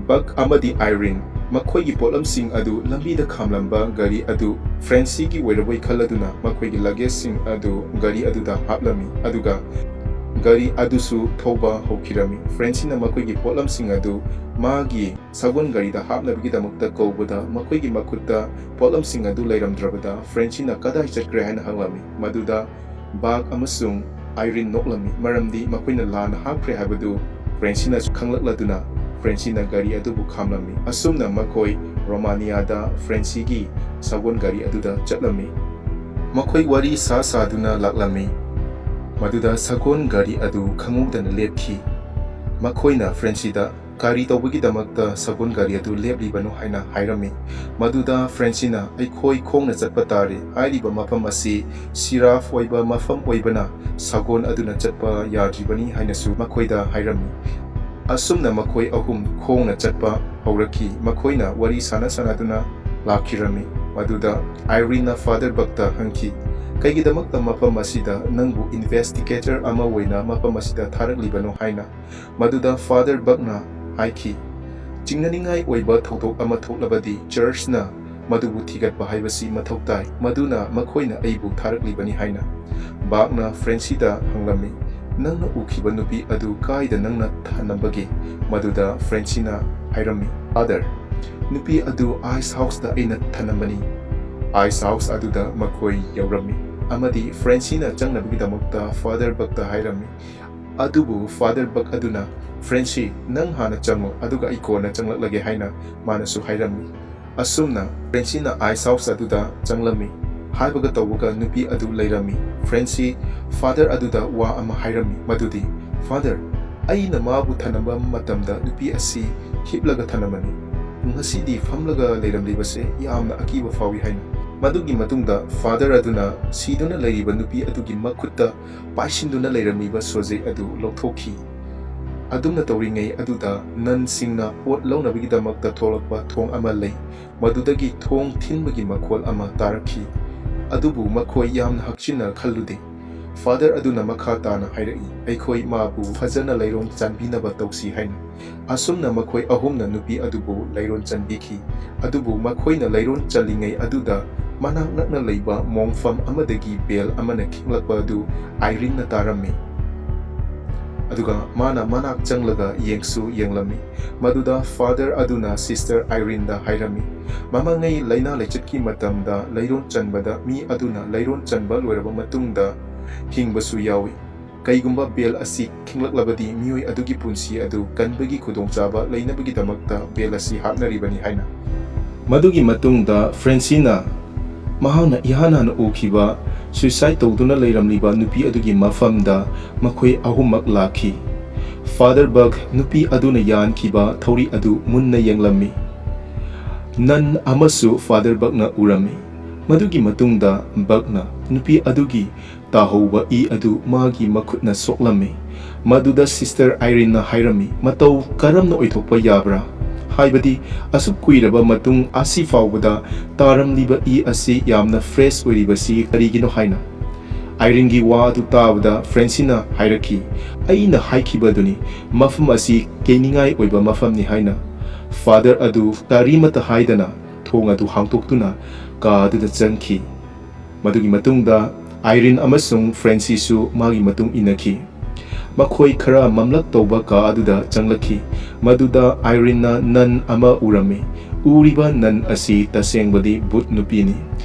ꯕꯛ ꯑꯃꯗꯤ ꯑꯥꯏꯔꯤꯟ ꯃꯈꯣꯏꯒꯤ ꯄꯣꯠꯂꯝꯁꯤꯡ ꯑꯗꯨ ꯂꯝꯕꯤꯗ ꯈꯥꯝꯂꯝꯕ ꯒꯥꯔꯤ ꯑꯗꯨ ꯐ꯭ꯔꯦꯟꯁꯤꯒꯤ ꯑꯣꯏꯔꯕꯣꯏ ꯈꯜꯂꯗꯨꯅ ꯃꯈꯣꯏꯒꯤ luggageꯁꯤꯡ ꯑꯗꯨ ꯒꯥꯔꯤ ꯑꯗꯨꯗ ꯍꯥꯞꯂꯝꯃꯤ, ꯑꯗꯨꯒ ꯒꯥꯔꯤ ꯑꯗꯨꯁꯨ ꯊꯧꯕ ꯍꯧꯈꯤꯔꯝꯃꯤ꯫ ꯐ꯭ꯔꯦꯟꯁꯤꯅ ꯃꯈꯣꯏꯒꯤ ꯄꯣꯠꯂꯝꯁꯤꯡ ꯑꯗꯨ ꯃꯥꯒꯤ ꯁꯒꯣꯜ ꯒꯥꯔꯤꯗ ꯍꯥꯞꯅꯕꯒꯤꯗꯃꯛꯇ ꯀꯧꯕꯗ ꯃꯈꯣꯏꯒꯤ ꯃꯈꯨꯠꯇ ꯄꯣꯠꯂꯝꯁꯤꯡ ꯑꯗꯨ ꯂꯩꯔꯝꯗ꯭ꯔꯕꯗ ꯐ꯭ꯔꯦꯟꯁꯤꯅ ꯀꯗꯥꯏ ꯆꯠꯈ꯭ꯔꯦ ꯍꯥꯏꯅ ꯍꯪꯂꯝꯃꯤ꯫ ꯃꯗꯨꯗ ꯕꯥꯛ ꯑꯃꯁꯨꯡ ꯑꯥꯏꯔꯤꯟ ꯅꯣꯛꯂꯝꯃꯤ, ꯃꯔꯝꯗꯤ ꯃꯈꯣꯏꯅ ꯂꯥꯟꯅ ꯍꯥꯞꯈ꯭ꯔꯦ ꯍꯥꯏꯕꯗꯨ ꯐ꯭ꯔꯦꯟꯁꯤꯅꯁꯨ ꯈꯪꯂꯛꯂꯗꯨꯅ ꯐ꯭ꯔꯦꯟꯁꯤꯅ ꯒꯥꯔꯤ ꯑꯗꯨꯕꯨ ꯈꯥꯝꯂꯝꯃꯤ꯫ ꯑꯁꯨꯝꯅ ꯃꯈꯣꯏ ꯔꯣꯃꯥꯅꯤꯌꯥꯗ ꯐ꯭ꯔꯦꯟꯁꯤꯒꯤ ꯁꯒꯣꯜ ꯒꯥꯔꯤ ꯑꯗꯨꯗ ꯆꯠꯂꯝꯃꯤ꯫ ꯃꯈꯣꯏ ꯋꯥꯔꯤ ꯁꯥ ꯁꯥꯗꯨꯅ ꯂꯥꯛꯂꯝꯃꯤ꯫ ꯃꯗꯨꯗ ꯁꯒꯣꯜ ꯒꯥꯔꯤ ꯑꯗꯨ ꯈꯪꯍꯧꯗꯅ ꯂꯦꯞꯈꯤ꯫ ꯃꯈꯣꯏꯅ ꯐ꯭ꯔꯦꯟꯁꯤꯗ ꯀꯔꯤ ꯇꯧꯕꯒꯤꯗꯃꯛꯇ ꯁꯒꯣꯜ ꯒꯥꯔꯤ ꯑꯗꯨ ꯂꯦꯞꯂꯤꯕꯅꯣ ꯍꯥꯏꯅ ꯍꯥꯏꯔꯝꯃꯤ꯫ ꯃꯗꯨꯗ ꯐ꯭ꯔꯦꯟꯁꯤꯅ ꯑꯩꯈꯣꯏ ꯈꯣꯡꯅ ꯆꯠꯄ ꯇꯥꯔꯦ꯫ ꯍꯥꯏꯔꯤꯕ ꯃꯐꯝ ꯑꯁꯤ ꯁꯤꯔꯥꯐ ꯑꯣꯏꯕ ꯃꯐꯝ ꯑꯣꯏꯕꯅ ꯁꯒꯣꯜ ꯑꯗꯨꯅ ꯆꯠꯄ ꯌꯥꯗ꯭ꯔꯤꯕꯅꯤ ꯍꯥꯏꯅꯁꯨ ꯃꯈꯣꯏꯗ ꯍꯥꯏꯔꯝꯃꯤ꯫ ꯑꯁꯨꯝꯅ ꯃꯈꯣꯏ ꯑꯍꯨꯝ ꯈꯣꯡꯅ ꯆꯠꯄ ꯍꯧꯔꯛꯈꯤ꯫ ꯃꯈꯣꯏꯅ ꯋꯥꯔꯤ ꯁꯥꯟꯅ ꯁꯥꯟꯅꯗꯨꯅ ꯂꯥꯛꯈꯤꯔꯝꯃꯤ꯫ ꯃꯗꯨꯗ ꯑꯥꯏꯔꯤꯟꯅ ꯐꯥꯗꯔ ꯕꯛꯇ ꯍꯪꯈꯤ, "ꯀꯩꯒꯤꯗꯃꯛꯇ ꯃꯐꯝ ꯑꯁꯤꯗ ꯅꯪꯕꯨ investigator ꯑꯃ ꯑꯣꯏꯅ ꯃꯐꯝ ꯑꯁꯤꯗ ꯊꯥꯔꯛꯂꯤꯕꯅꯣ?" ꯍꯥꯏꯅ꯫ ꯃꯗꯨꯗ ꯐꯥꯗꯔ ꯕꯛꯅ ꯍꯥꯏꯈꯤ, "ꯆꯤꯡꯅꯅꯤꯡꯉꯥꯏ ꯑꯣꯏꯕ ꯊꯧꯗꯣꯛ ꯑꯃ ꯊꯣꯛꯂꯕꯗꯤ ꯆꯔꯆꯅ ꯃꯗꯨꯕꯨ ꯊꯤꯒꯠꯄ ꯍꯥꯏꯕꯁꯤ ꯃꯊꯧ ꯇꯥꯏ, ꯃꯗꯨꯅ ꯃꯈꯣꯏꯅ ꯑꯩꯕꯨ ꯊꯥꯔꯛꯂꯤꯕꯅꯤ" ꯍꯥꯏꯅ꯫ ꯕꯥꯛꯅ ꯐ꯭ꯔꯦꯟꯁꯤꯗ ꯍꯪꯂꯝꯃꯤ, "ꯅꯪꯅ ꯎꯈꯤꯕ ꯅꯨꯄꯤ ꯑꯗꯨ ꯀꯥꯏꯗ ꯅꯪꯅ ꯊꯅꯝꯕꯒꯦ?" ꯃꯗꯨꯗ ꯐ꯭ꯔꯦꯟꯁꯤꯅ ꯍꯥꯏꯔꯝꯃꯤ, "ꯐꯥꯗꯔ, ꯅꯨꯄꯤ ꯑꯗꯨ ice houseꯇ ꯑꯩꯅ ꯊꯅꯝꯕꯅꯤ꯫ Ice house ꯑꯗꯨꯗ ꯃꯈꯣꯏ ꯌꯧꯔꯝꯃꯤ꯫ ꯑꯃꯗꯤ ꯐ꯭ꯔꯦꯟꯁꯤꯅ ꯆꯪꯅꯕꯒꯤꯗꯃꯛꯇ ꯐꯥꯗꯔ ꯕꯛꯇ ꯍꯥꯏꯔꯝꯃꯤ꯫ ꯑꯗꯨꯕꯨ ꯐꯥꯗꯔ ꯕꯛ ꯑꯗꯨꯅ, "ꯐ꯭ꯔꯦꯟꯁꯤ, ꯅꯪ ꯍꯥꯟꯅ ꯆꯪꯉꯨ, ꯑꯗꯨꯒ ꯑꯩ ꯀꯣꯟꯅ ꯆꯪꯂꯛꯂꯒꯦ" ꯍꯥꯏꯅ ꯃꯥꯅꯁꯨ ꯍꯥꯏꯔꯝꯃꯤ꯫ ꯑꯁꯨꯝꯅ ꯐ꯭ꯔꯦꯟꯁꯤꯅ ꯑꯥꯏꯁ ꯍꯥꯎꯁ ꯑꯗꯨꯗ ꯆꯪꯂꯝꯃꯤ꯫ ꯍꯥꯏꯕꯒ ꯇꯧꯕꯒ ꯅꯨꯄꯤ ꯑꯗꯨ ꯂꯩꯔꯝꯃꯤ꯫ ꯐ꯭ꯔꯦꯟꯁꯤ ꯐꯥꯗꯔ ꯑꯗꯨꯗ ꯋꯥ ꯑꯃ ꯍꯥꯏꯔꯝꯃꯤ, ꯃꯗꯨꯗꯤ, "ꯐꯥꯗꯔ, ꯑꯩꯅ ꯃꯥꯕꯨ ꯊꯅꯝꯕ ꯃꯇꯝꯗ ꯅꯨꯄꯤ ꯑꯁꯤ ꯍꯤꯞꯂꯒ ꯊꯅꯝꯕꯅꯤ꯫ ꯉꯁꯤꯗꯤ ꯐꯝꯂꯒ ꯂꯩꯔꯝꯂꯤꯕꯁꯦ ꯌꯥꯝꯅ ꯑꯀꯤꯕ ꯐꯥꯎꯏ" ꯍꯥꯏꯅ꯫ ꯃꯗꯨꯒꯤ ꯃꯇꯨꯡꯗ ꯐꯥꯗꯔ ꯑꯗꯨꯅ ꯁꯤꯗꯨꯅ ꯂꯩꯔꯤꯕ ꯅꯨꯄꯤ ꯑꯗꯨꯒꯤ ꯃꯈꯨꯠꯇ ꯄꯥꯏꯁꯤꯟꯗꯨꯅ ꯂꯩꯔꯝꯂꯤꯕ ꯁꯣꯖꯦꯛ ꯑꯗꯨ ꯂꯧꯊꯣꯛꯈꯤ꯫ ꯑꯗꯨꯝꯅ ꯇꯧꯔꯤꯉꯩ ꯑꯗꯨꯗ ꯅꯟꯁꯤꯡꯅ ꯄꯣꯠ ꯂꯧꯅꯕꯒꯤꯗꯃꯛꯇ ꯊꯣꯛꯂꯛꯄ ꯊꯣꯡ ꯑꯃ ꯂꯩ, ꯃꯗꯨꯗꯒꯤ ꯊꯣꯡ ꯊꯤꯟꯕꯒꯤ ꯃꯈꯣꯜ ꯑꯃ ꯇꯥꯔꯛꯈꯤ꯫ ꯑꯗꯨꯕꯨ ꯃꯈꯣꯏ ꯌꯥꯝꯅ ꯍꯛꯆꯤꯟꯅ ꯈꯜꯂꯨꯗꯦ꯫ ꯐꯥꯗꯔ ꯑꯗꯨꯅ ꯃꯈꯥ ꯇꯥꯅ ꯍꯥꯏꯔꯛꯏ, "ꯑꯩꯈꯣꯏ ꯃꯥꯕꯨ ꯐꯖꯅ ꯂꯩꯔꯣꯡ ꯆꯟꯕꯤꯅꯕ ꯇꯧꯁꯤ" ꯍꯥꯏꯅ꯫ ꯑꯁꯨꯝꯅ ꯃꯈꯣꯏ ꯑꯍꯨꯝꯅ ꯅꯨꯄꯤ ꯑꯗꯨꯕꯨ ꯂꯩꯔꯣꯟ ꯆꯟꯕꯤꯈꯤ꯫ ꯑꯗꯨꯕꯨ ꯃꯈꯣꯏꯅ ꯂꯩꯔꯣꯟ ꯆꯜꯂꯤꯉꯩ ꯑꯗꯨꯗ ꯃꯅꯥꯛ ꯅꯛꯅ ꯂꯩꯕ ꯃꯣꯡꯐꯝ ꯑꯃꯗꯒꯤ ꯕꯦꯜ ꯑꯃꯅ ꯈꯤꯡꯂꯛꯄ ꯑꯗꯨ ꯑꯥꯏꯔꯤꯟꯅ ꯇꯥꯔꯝꯃꯤ꯫ ꯑꯗꯨꯒ ꯃꯥꯅ ꯃꯅꯥꯛ ꯆꯪꯂꯒ ꯌꯦꯡꯁꯨ ꯌꯦꯡꯂꯝꯃꯤ꯫ ꯃꯗꯨꯗ ꯐꯥꯗꯔ ꯑꯗꯨꯅ ꯁꯤꯁꯇꯔ ꯑꯥꯏꯔꯤꯟꯗ ꯍꯥꯏꯔꯝꯃꯤ, "ꯃꯃꯥꯡꯉꯩ ꯂꯥꯏꯅꯥ ꯂꯥꯏꯆꯠꯀꯤ ꯃꯇꯝꯗ ꯂꯩꯔꯣꯟ ꯆꯟꯕꯗ ꯃꯤ ꯑꯗꯨꯅ ꯂꯩꯔꯣꯟ ꯆꯟꯕ ꯂꯣꯏꯔꯕ ꯃꯇꯨꯡꯗ ꯍꯤꯡꯕꯁꯨ ꯌꯥꯎꯏ꯫ ꯀꯩꯒꯨꯝꯕ ꯕꯦꯜ ꯑꯁꯤ ꯈꯤꯡꯂꯛꯂꯕꯗꯤ ꯃꯤꯑꯣꯏ ꯑꯗꯨꯒꯤ ꯄꯨꯟꯁꯤ ꯑꯗꯨ ꯀꯟꯕꯒꯤ ꯈꯨꯗꯣꯡꯆꯥꯕ ꯂꯩꯅꯕꯒꯤꯗꯃꯛꯇ ꯕꯦꯜ ꯑꯁꯤ ꯍꯥꯞꯅꯔꯤꯕꯅꯤ" ꯍꯥꯏꯅ꯫ ꯃꯗꯨꯒꯤ ꯃꯇꯨꯡꯗ ꯐ꯭ꯔꯦꯟꯁꯤꯅ ꯃꯍꯥꯛꯅ ꯏꯍꯥꯟ ꯍꯥꯟꯅ ꯎꯈꯤꯕ ꯁꯨꯏꯁꯥꯏꯗ ꯇꯧꯗꯨꯅ ꯂꯩꯔꯝꯂꯤꯕ ꯅꯨꯄꯤ ꯑꯗꯨꯒꯤ ꯃꯐꯝꯗ ꯃꯈꯣꯏ ꯑꯍꯨꯝꯃꯛ ꯂꯥꯛꯈꯤ꯫ ꯐꯥꯗꯔ ꯕꯛ ꯅꯨꯄꯤ ꯑꯗꯨꯅ ꯌꯥꯟꯈꯤꯕ ꯊꯧꯔꯤ ꯑꯗꯨ ꯃꯨꯟꯅ ꯌꯦꯡꯂꯝꯃꯤ꯫ ꯅꯟ ꯑꯃꯁꯨ ꯐꯥꯗꯔ ꯕꯛꯅ ꯎꯔꯝꯃꯤ꯫ ꯃꯗꯨꯒꯤ ꯃꯇꯨꯡꯗ ꯕꯛꯅ ꯅꯨꯄꯤ ꯑꯗꯨꯒꯤ ꯇꯥꯍꯧꯕ ꯏ ꯑꯗꯨ ꯃꯥꯒꯤ ꯃꯈꯨꯠꯅ ꯁꯣꯛꯂꯝꯃꯤ꯫ ꯃꯗꯨꯗ ꯁꯤꯁꯇꯔ ꯑꯥꯏꯔꯤꯟꯅ ꯍꯥꯏꯔꯝꯃꯤ, "ꯃꯇꯧ ꯀꯔꯝꯅ ꯑꯣꯏꯊꯣꯛꯄ ꯌꯥꯕ꯭ꯔꯥ? ꯍꯥꯏꯕꯗꯤ ꯑꯁꯨꯛ ꯀꯨꯏꯔꯕ ꯃꯇꯨꯡ ꯑꯁꯤ ꯐꯥꯎꯕꯗ ꯇꯥꯔꯝꯂꯤꯕ ꯏ ꯑꯁꯤ ꯌꯥꯝꯅ ꯐ꯭ꯔꯦꯁ ꯑꯣꯏꯔꯤꯕꯁꯤ ꯀꯔꯤꯒꯤꯅꯣ?" ꯍꯥꯏꯅ꯫ ꯑꯥꯏꯔꯤꯟꯒꯤ ꯋꯥ ꯑꯗꯨ ꯇꯥꯕꯗ ꯐ꯭ꯔꯦꯟꯁꯤꯅ ꯍꯥꯏꯔꯛꯈꯤ, "ꯑꯩꯅ ꯍꯥꯏꯈꯤꯕꯗꯨꯅꯤ, ꯃꯐꯝ ꯑꯁꯤ ꯀꯤꯅꯤꯡꯉꯥꯏ ꯑꯣꯏꯕ ꯃꯐꯝꯅꯤ" ꯍꯥꯏꯅ꯫ ꯐꯥꯗꯔ ꯑꯗꯨ ꯀꯔꯤꯃꯠꯇ ꯍꯥꯏꯗꯅ ꯊꯣꯡ ꯑꯗꯨ ꯍꯥꯡꯗꯣꯛꯇꯨꯅ ꯀꯥ ꯑꯗꯨꯗ ꯆꯪꯈꯤ꯫ ꯃꯗꯨꯒꯤ ꯃꯇꯨꯡꯗ ꯑꯥꯏꯔꯤꯟ ꯑꯃꯁꯨꯡ ꯐ꯭ꯔꯦꯟꯁꯤꯁꯨ ꯃꯥꯒꯤ ꯃꯇꯨꯡ ꯏꯟꯅꯈꯤ꯫ ꯃꯈꯣꯏ ꯈꯔ ꯃꯝꯂꯞ ꯇꯧꯕ ꯀꯥ ꯑꯗꯨꯗ ꯆꯪꯂꯛꯈꯤ꯫ ꯃꯗꯨꯗ ꯑꯥꯏꯔꯤꯟꯅ ꯅꯟ ꯑꯃ ꯎꯔꯝꯃꯤ꯫ ꯎꯔꯤꯕ ꯅꯟ ꯑꯁꯤ ꯇꯁꯦꯡꯕꯗꯤ ꯚꯨꯠ ꯅꯨꯄꯤꯅꯤ꯫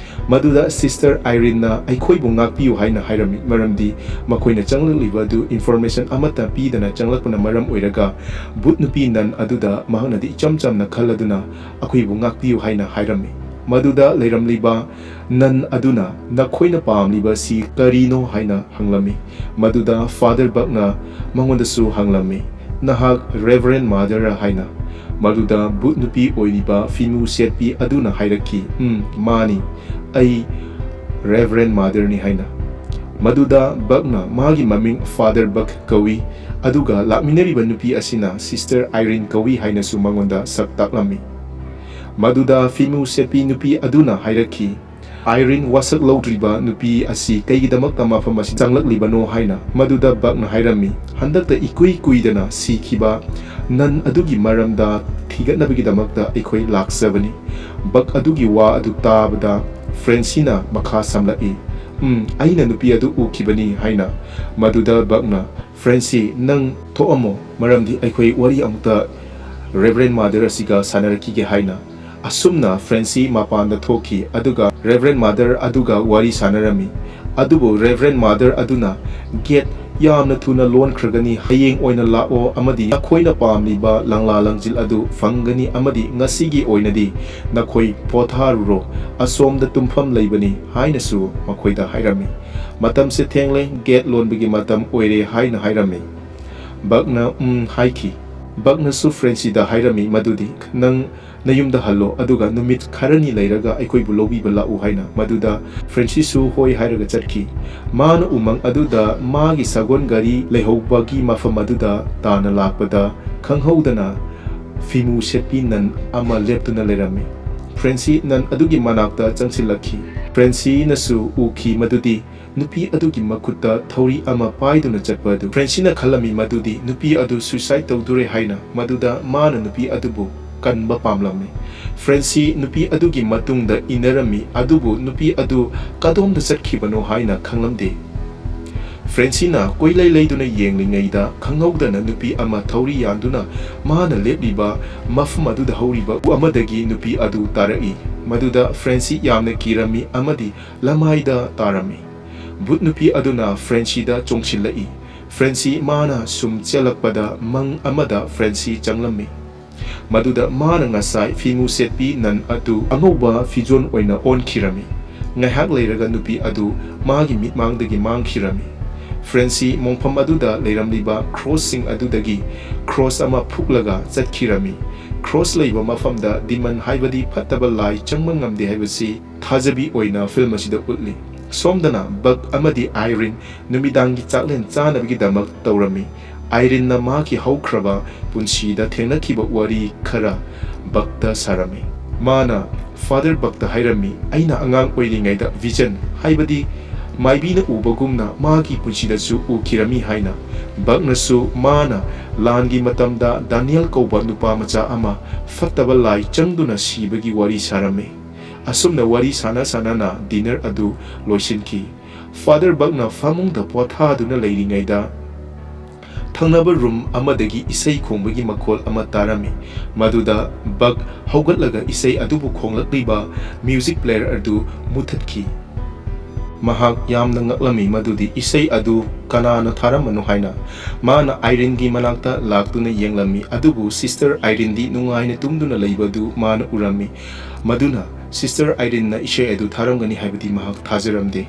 ꯃꯗꯨꯗ ꯁꯤꯁꯇꯔ ꯑꯥꯏꯔꯤꯟꯅ ꯑꯩꯈꯣꯏꯕꯨ ꯉꯥꯛꯄꯤꯌꯨ ꯍꯥꯏꯅ ꯍꯥꯏꯔꯝꯃꯤ, ꯃꯔꯝꯗꯤ ꯃꯈꯣꯏꯅ ꯆꯪꯂꯛꯂꯤꯕ ꯑꯗꯨ ꯏꯟꯐꯣꯔꯃꯦꯁꯟ ꯑꯃꯠꯇ ꯄꯤꯗꯅ ꯆꯪꯂꯛꯄꯅ ꯃꯔꯝ ꯑꯣꯏꯔꯒ ꯚꯨꯠ ꯅꯨꯄꯤ ꯅꯟ ꯑꯗꯨꯗ ꯃꯍꯥꯛꯅꯗꯤ ꯏꯆꯝ ꯆꯝꯅ ꯈꯜꯂꯗꯨꯅ ꯑꯩꯈꯣꯏꯕꯨ ꯉꯥꯛꯄꯤꯌꯨ ꯍꯥꯏꯅ ꯍꯥꯏꯔꯝꯃꯤ꯫ ꯃꯗꯨꯗ ꯂꯩꯔꯝꯂꯤꯕ ꯅꯟ ꯑꯗꯨꯅ ꯅꯈꯣꯏꯅ ꯄꯥꯝꯂꯤꯕꯁꯤ ꯀꯔꯤꯅꯣ ꯍꯥꯏꯅ ꯍꯪꯂꯝꯃꯤ꯫ ꯃꯗꯨꯗ ꯐꯥꯗꯔ ꯕꯛꯅ ꯃꯉꯣꯟꯗꯁꯨ ꯍꯪꯂꯝꯃꯤ, "ꯅꯍꯥꯛ ꯔꯦꯚꯔꯦꯟ ꯃꯥꯗꯔ ꯍꯥꯏꯅ?" ꯃꯗꯨꯗ ꯚꯨꯠ ꯅꯨꯄꯤ ꯑꯣꯏꯔꯤꯕ ꯐꯤꯃꯨ ꯁꯦꯠꯄꯤ ꯑꯗꯨꯅ ꯍꯥꯏꯔꯛꯈꯤ, "ꯎꯝ, ꯃꯥꯅꯤ, ꯑꯩ ꯔꯦꯚꯔꯦꯟ ꯃꯥꯗꯔꯅꯤ" ꯍꯥꯏꯅ꯫ ꯃꯗꯨꯗ ꯕꯛꯅ ꯃꯥꯒꯤ ꯃꯃꯤꯡ ꯐꯥꯗꯔ ꯕꯛ ꯀꯧꯏ, ꯑꯗꯨꯒ ꯂꯥꯛꯃꯤꯟꯅꯔꯤꯕ ꯅꯨꯄꯤ ꯑꯁꯤꯅ ꯁꯤꯁꯇꯔ ꯑꯥꯏꯔꯤꯟ ꯀꯧꯏ ꯍꯥꯏꯅꯁꯨ ꯃꯉꯣꯟꯗ ꯁꯛ ꯇꯥꯛꯂꯝꯃꯤ꯫ ꯃꯗꯨꯗ ꯐꯤꯃꯨ ꯁꯦꯠꯄꯤ ꯅꯨꯄꯤ ꯑꯗꯨꯅ ꯍꯥꯏꯔꯛꯈꯤ, "ꯑꯥꯏꯔꯤꯟ ꯋꯥꯁꯛ ꯂꯧꯗ꯭ꯔꯤꯕ ꯅꯨꯄꯤ ꯑꯁꯤ ꯀꯩꯒꯤꯗꯃꯛꯇ ꯃꯐꯝ ꯑꯁꯤ ꯆꯪꯂꯛꯂꯤꯕꯅꯣ?" ꯍꯥꯏꯅ꯫ ꯃꯗꯨꯗ ꯕꯛꯅ ꯍꯥꯏꯔꯝꯃꯤ, "ꯍꯟꯗꯛꯇ ꯏꯀꯨꯏ ꯀꯨꯏꯗꯅ ꯁꯤꯈꯤꯕ ꯅꯟ ꯑꯗꯨꯒꯤ ꯃꯔꯝꯗ ꯊꯤꯒꯠꯅꯕꯒꯤꯗꯃꯛꯇ ꯑꯩꯈꯣꯏ ꯂꯥꯛꯆꯕꯅꯤ꯫" ꯕꯛ ꯑꯗꯨꯒꯤ ꯋꯥ ꯑꯗꯨ ꯇꯥꯕꯗ ꯐ꯭ꯔꯦꯟꯁꯤꯅ ꯃꯈꯥ ꯁꯝꯂꯛꯏ, "ꯎꯝ, ꯑꯩꯅ ꯅꯨꯄꯤ ꯑꯗꯨ ꯎꯈꯤꯕꯅꯤ" ꯍꯥꯏꯅ꯫ ꯃꯗꯨꯗ ꯕꯛꯅ, "ꯐ꯭ꯔꯦꯟꯁꯤ, ꯅꯪ ꯊꯣꯛꯑꯝꯃꯣ, ꯃꯔꯝꯗꯤ ꯑꯩꯈꯣꯏ ꯋꯥꯔꯤ ꯑꯃꯨꯛꯇ ꯔꯦꯚꯔꯦꯟ ꯃꯥꯗꯔ ꯑꯁꯤꯒ ꯁꯥꯟꯅꯔꯛꯈꯤꯒꯦ" ꯍꯥꯏꯅ꯫ ꯑꯁꯨꯝꯅ ꯐ꯭ꯔꯦꯟꯁꯤ ꯃꯄꯥꯟꯗ ꯊꯣꯛꯈꯤ, ꯑꯗꯨꯒ ꯔꯦꯚꯔꯦꯟ ꯃꯥꯗꯔ ꯑꯗꯨꯒ ꯋꯥꯔꯤ ꯁꯥꯟꯅꯔꯝꯃꯤ꯫ ꯑꯗꯨꯕꯨ ꯔꯦꯚꯔꯦꯟ ꯃꯥꯗꯔ ꯑꯗꯨꯅ, "ꯒꯦꯠ ꯌꯥꯝꯅ ꯊꯨꯅ ꯂꯣꯟꯈ꯭ꯔꯒꯅꯤ, ꯍꯌꯦꯡ ꯑꯣꯏꯅ ꯂꯥꯛꯑꯣ ꯑꯃꯗꯤ ꯅꯈꯣꯏꯅ ꯄꯥꯝꯂꯤꯕ ꯂꯪꯂꯥ ꯂꯪꯖꯤꯜ ꯑꯗꯨ ꯐꯪꯒꯅꯤ, ꯑꯃꯗꯤ ꯉꯁꯤꯒꯤ ꯑꯣꯏꯅꯗꯤ ꯅꯈꯣꯏ ꯄꯣꯊꯥꯔꯨꯔꯣ, ꯑꯁꯣꯝꯗ ꯇꯨꯝꯐꯝ ꯂꯩꯕꯅꯤ" ꯍꯥꯏꯅꯁꯨ ꯃꯈꯣꯏꯗ ꯍꯥꯏꯔꯝꯃꯤ꯫ "ꯃꯇꯝꯁꯦ ꯊꯦꯡꯂꯦ, ꯒꯦꯠ ꯂꯣꯟꯕꯒꯤ ꯃꯇꯝ ꯑꯣꯏꯔꯦ" ꯍꯥꯏꯅ ꯍꯥꯏꯔꯝꯃꯤ꯫ ꯕꯛꯅ "ꯎꯝ" ꯍꯥꯏꯈꯤ꯫ ꯕꯛꯅꯁꯨ ꯐ꯭ꯔꯦꯟꯁꯤꯗ ꯍꯥꯏꯔꯝꯃꯤ ꯃꯗꯨꯗꯤ, "ꯅꯪ ꯅꯌꯨꯝꯗ ꯍꯜꯂꯣ, ꯑꯗꯨꯒ ꯅꯨꯃꯤꯠ ꯈꯔꯅꯤ ꯂꯩꯔꯒ ꯑꯩꯈꯣꯏꯕꯨ ꯂꯧꯕꯤꯕ ꯂꯥꯛꯎ" ꯍꯥꯏꯅ꯫ ꯃꯗꯨꯗ ꯐ꯭ꯔꯦꯟꯁꯤꯁꯁꯨ ꯍꯣꯏ ꯍꯥꯏꯔꯒ ꯆꯠꯈꯤ꯫ ꯃꯥꯅ ꯎꯃꯪ ꯑꯗꯨꯗ ꯃꯥꯒꯤ ꯁꯒꯣꯜ ꯒꯥꯔꯤ ꯂꯩꯍꯧꯕꯒꯤ ꯃꯐꯝ ꯑꯗꯨꯗ ꯇꯥꯅ ꯂꯥꯛꯄꯗ, ꯈꯪꯍꯧꯗꯅ ꯐꯤꯃꯨ ꯁꯦꯠꯄꯤ ꯅꯟ ꯑꯃ ꯂꯦꯞꯇꯨꯅ ꯂꯩꯔꯝꯃꯤ꯫ ꯐ꯭ꯔꯦꯟꯁꯤ ꯅꯟ ꯑꯗꯨꯒꯤ ꯃꯅꯥꯛꯇ ꯆꯪꯁꯤꯜꯂꯛꯈꯤ꯫ ꯐ꯭ꯔꯦꯟꯁꯤꯅꯁꯨ ꯎꯈꯤ ꯃꯗꯨꯗꯤ ꯅꯨꯄꯤ ꯑꯗꯨꯒꯤ ꯃꯈꯨꯠꯇ ꯊꯧꯔꯤ ꯑꯃ ꯄꯥꯏꯗꯨꯅ ꯆꯠꯄ ꯑꯗꯨ꯫ ꯐ꯭ꯔꯦꯟꯁꯤꯅ ꯈꯜꯂꯝꯃꯤ ꯃꯗꯨꯗꯤ ꯅꯨꯄꯤ ꯑꯗꯨ ꯁꯨꯏꯁꯥꯏꯗ ꯇꯧꯗꯣꯔꯦ ꯍꯥꯏꯅ, ꯃꯗꯨꯗ ꯃꯥꯅ ꯅꯨꯄꯤ ꯑꯗꯨꯕꯨ ꯀꯟꯕ ꯄꯥꯝꯂꯝꯃꯤ꯫ ꯐ꯭ꯔꯦꯟꯁꯤ ꯅꯨꯄꯤ ꯑꯗꯨꯒꯤ ꯃꯇꯨꯡꯗ ꯏꯟꯅꯔꯝꯃꯤ, ꯑꯗꯨꯕꯨ ꯅꯨꯄꯤ ꯑꯗꯨ ꯀꯗꯣꯝꯗ ꯆꯠꯈꯤꯕꯅꯣ ꯍꯥꯏꯅ ꯈꯪꯂꯝꯗꯦ꯫ ꯐ꯭ꯔꯦꯟꯁꯤꯅ ꯀꯣꯏꯂꯩ ꯂꯩꯗꯨꯅ ꯌꯦꯡꯂꯤꯉꯩꯗ ꯈꯪꯍꯧꯗꯅ ꯅꯨꯄꯤ ꯑꯃ ꯊꯧꯔꯤ ꯌꯥꯟꯗꯨꯅ ꯃꯥꯅ ꯂꯦꯞꯂꯤꯕ ꯃꯐꯝ ꯑꯗꯨꯗ ꯍꯧꯔꯤꯕ ꯎ ꯑꯃꯗꯒꯤ ꯅꯨꯄꯤ ꯑꯗꯨ ꯇꯥꯔꯛꯏ꯫ ꯃꯗꯨꯗ ꯐ꯭ꯔꯦꯟꯁꯤ ꯌꯥꯝꯅ ꯀꯤꯔꯝꯃꯤ ꯑꯃꯗꯤ ꯂꯃꯥꯏꯗ ꯇꯥꯔꯝꯃꯤ꯫ ꯚꯨꯠ ꯅꯨꯄꯤ ꯑꯗꯨꯅ ꯐ꯭ꯔꯦꯟꯁꯤꯗ ꯆꯣꯡꯁꯤꯜꯂꯛꯏ꯫ ꯐ꯭ꯔꯦꯟꯁꯤ ꯃꯥꯅ ꯁꯨꯝ ꯆꯦꯜꯂꯛꯄꯗ ꯃꯪ ꯑꯃꯗ ꯐ꯭ꯔꯦꯟꯁꯤ ꯆꯪꯂꯝꯃꯤ꯫ ꯃꯗꯨꯗ ꯃꯥꯅ ꯉꯁꯥꯏ ꯐꯤꯃꯨ ꯁꯦꯠꯄꯤ ꯅꯟ ꯑꯗꯨ ꯑꯉꯧꯕ ꯐꯤꯖꯣꯜ ꯑꯣꯏꯅ ꯑꯣꯟꯈꯤꯔꯝꯃꯤ꯫ ꯉꯥꯏꯍꯥꯛ ꯂꯩꯔꯒ ꯅꯨꯄꯤ ꯑꯗꯨ ꯃꯥꯒꯤ ꯃꯤꯠꯃꯥꯡꯗꯒꯤ ꯃꯥꯡꯈꯤꯔꯝꯃꯤ꯫ ꯐ꯭ꯔꯦꯟꯁꯤ ꯃꯣꯡꯐꯝ ꯑꯗꯨꯗ ꯂꯩꯔꯝꯂꯤꯕ ꯀ꯭ꯔꯣꯁꯁꯤꯡ ꯑꯗꯨꯗꯒꯤ ꯀ꯭ꯔꯣꯁ ꯑꯃ ꯐꯨꯛꯂꯒ ꯆꯠꯈꯤꯔꯝꯃꯤ꯫ ꯀ꯭ꯔꯣꯁ ꯂꯩꯕ ꯃꯐꯝꯗ ꯗꯤꯃꯟ ꯍꯥꯏꯕꯗꯤ ꯐꯠꯇꯕ ꯂꯥꯏ ꯆꯪꯕ ꯉꯝꯗꯦ ꯍꯥꯏꯕꯁꯤ ꯊꯥꯖꯕꯤ ꯑꯣꯏꯅ ꯐꯤꯜꯝ ꯑꯁꯤꯗ ꯎꯠꯂꯤ꯫ ꯁꯣꯝꯗꯅ ꯕꯛ ꯑꯃꯗꯤ ꯑꯥꯏꯔꯤꯟ ꯅꯨꯃꯤꯗꯥꯡꯒꯤ ꯆꯥꯛꯂꯦꯟ ꯆꯥꯅꯕꯒꯤꯗꯃꯛ ꯇꯧꯔꯝꯃꯤ꯫ ꯑꯥꯏꯔꯤꯟꯅ ꯃꯍꯥꯛꯀꯤ ꯍꯧꯈ꯭ꯔꯕ ꯄꯨꯟꯁꯤꯗ ꯊꯦꯡꯅꯈꯤꯕ ꯋꯥꯔꯤ ꯈꯔ ꯕꯛꯇ ꯁꯥꯔꯝꯃꯤ꯫ ꯃꯥꯅ ꯐꯥꯗꯔ ꯕꯛꯇ ꯍꯥꯏꯔꯝꯃꯤ, "ꯑꯩꯅ ꯑꯉꯥꯡ ꯑꯣꯏꯔꯤꯉꯩꯗ ꯚꯤꯖꯟ, ꯍꯥꯏꯕꯗꯤ ꯃꯥꯏꯕꯤꯅ ꯎꯕꯒꯨꯝꯅ ꯃꯥꯒꯤ ꯄꯨꯟꯁꯤꯗꯁꯨ ꯎꯈꯤꯔꯝꯃꯤ" ꯍꯥꯏꯅ꯫ ꯕꯛꯅꯁꯨ ꯃꯥꯅ ꯂꯥꯟꯒꯤ ꯃꯇꯝꯗ ꯗꯥꯅꯤꯌꯦꯜ ꯀꯧꯕ ꯅꯨꯄꯥ ꯃꯆꯥ ꯑꯃ ꯐꯠꯇꯕ ꯂꯥꯏ ꯆꯪꯗꯨꯅ ꯁꯤꯕꯒꯤ ꯋꯥꯔꯤ ꯁꯥꯔꯝꯃꯤ꯫ ꯑꯁꯨꯝꯅ ꯋꯥꯔꯤ ꯁꯥꯟꯅ ꯁꯥꯟꯅꯅ ꯗꯤꯅꯔ ꯑꯗꯨ ꯂꯣꯏꯁꯤꯟꯈꯤ꯫ ꯐꯥꯗꯔ ꯕꯛꯅ ꯐꯃꯨꯡꯗ ꯄꯣꯊꯥꯗꯨꯅ ꯂꯩꯔꯤꯉꯩꯗ ꯊꯪꯅꯕ ꯔꯨꯝ ꯑꯃꯗꯒꯤ ꯏꯁꯩ ꯈꯣꯡꯕꯒꯤ ꯃꯈꯣꯜ ꯑꯃ ꯇꯥꯔꯝꯃꯤ꯫ ꯃꯗꯨꯗ ꯕꯛ ꯍꯧꯒꯠꯂꯒ ꯏꯁꯩ ꯑꯗꯨꯕꯨ ꯈꯣꯡꯂꯛꯂꯤꯕ ꯃ꯭ꯌꯨꯖꯤꯛ ꯄ꯭ꯂꯦꯌꯔ ꯑꯗꯨ ꯃꯨꯊꯠꯈꯤ꯫ ꯃꯍꯥꯛ ꯌꯥꯝꯅ ꯉꯛꯂꯝꯃꯤ ꯃꯗꯨꯗꯤ ꯏꯁꯩ ꯑꯗꯨ ꯀꯅꯥꯅ ꯊꯥꯔꯝꯕꯅꯣ ꯍꯥꯏꯅ꯫ ꯃꯥꯅ ꯑꯥꯏꯔꯤꯟꯒꯤ ꯃꯅꯥꯛꯇ ꯂꯥꯛꯇꯨꯅ ꯌꯦꯡꯂꯝꯃꯤ, ꯑꯗꯨꯕꯨ ꯁꯤꯁꯇꯔ ꯑꯥꯏꯔꯤꯟꯗꯤ ꯅꯨꯡꯉꯥꯏꯅ ꯇꯨꯝꯗꯨꯅ ꯂꯩꯕꯗꯨ ꯃꯥꯅ ꯎꯔꯝꯃꯤ꯫ ꯃꯗꯨꯅ ꯁꯤꯁꯇꯔ ꯑꯥꯏꯔꯤꯟꯅ ꯏꯁꯩ ꯑꯗꯨ ꯊꯥꯔꯝꯒꯅꯤ ꯍꯥꯏꯕꯗꯤ ꯃꯍꯥꯛ ꯊꯥꯖꯔꯝꯗꯦ꯫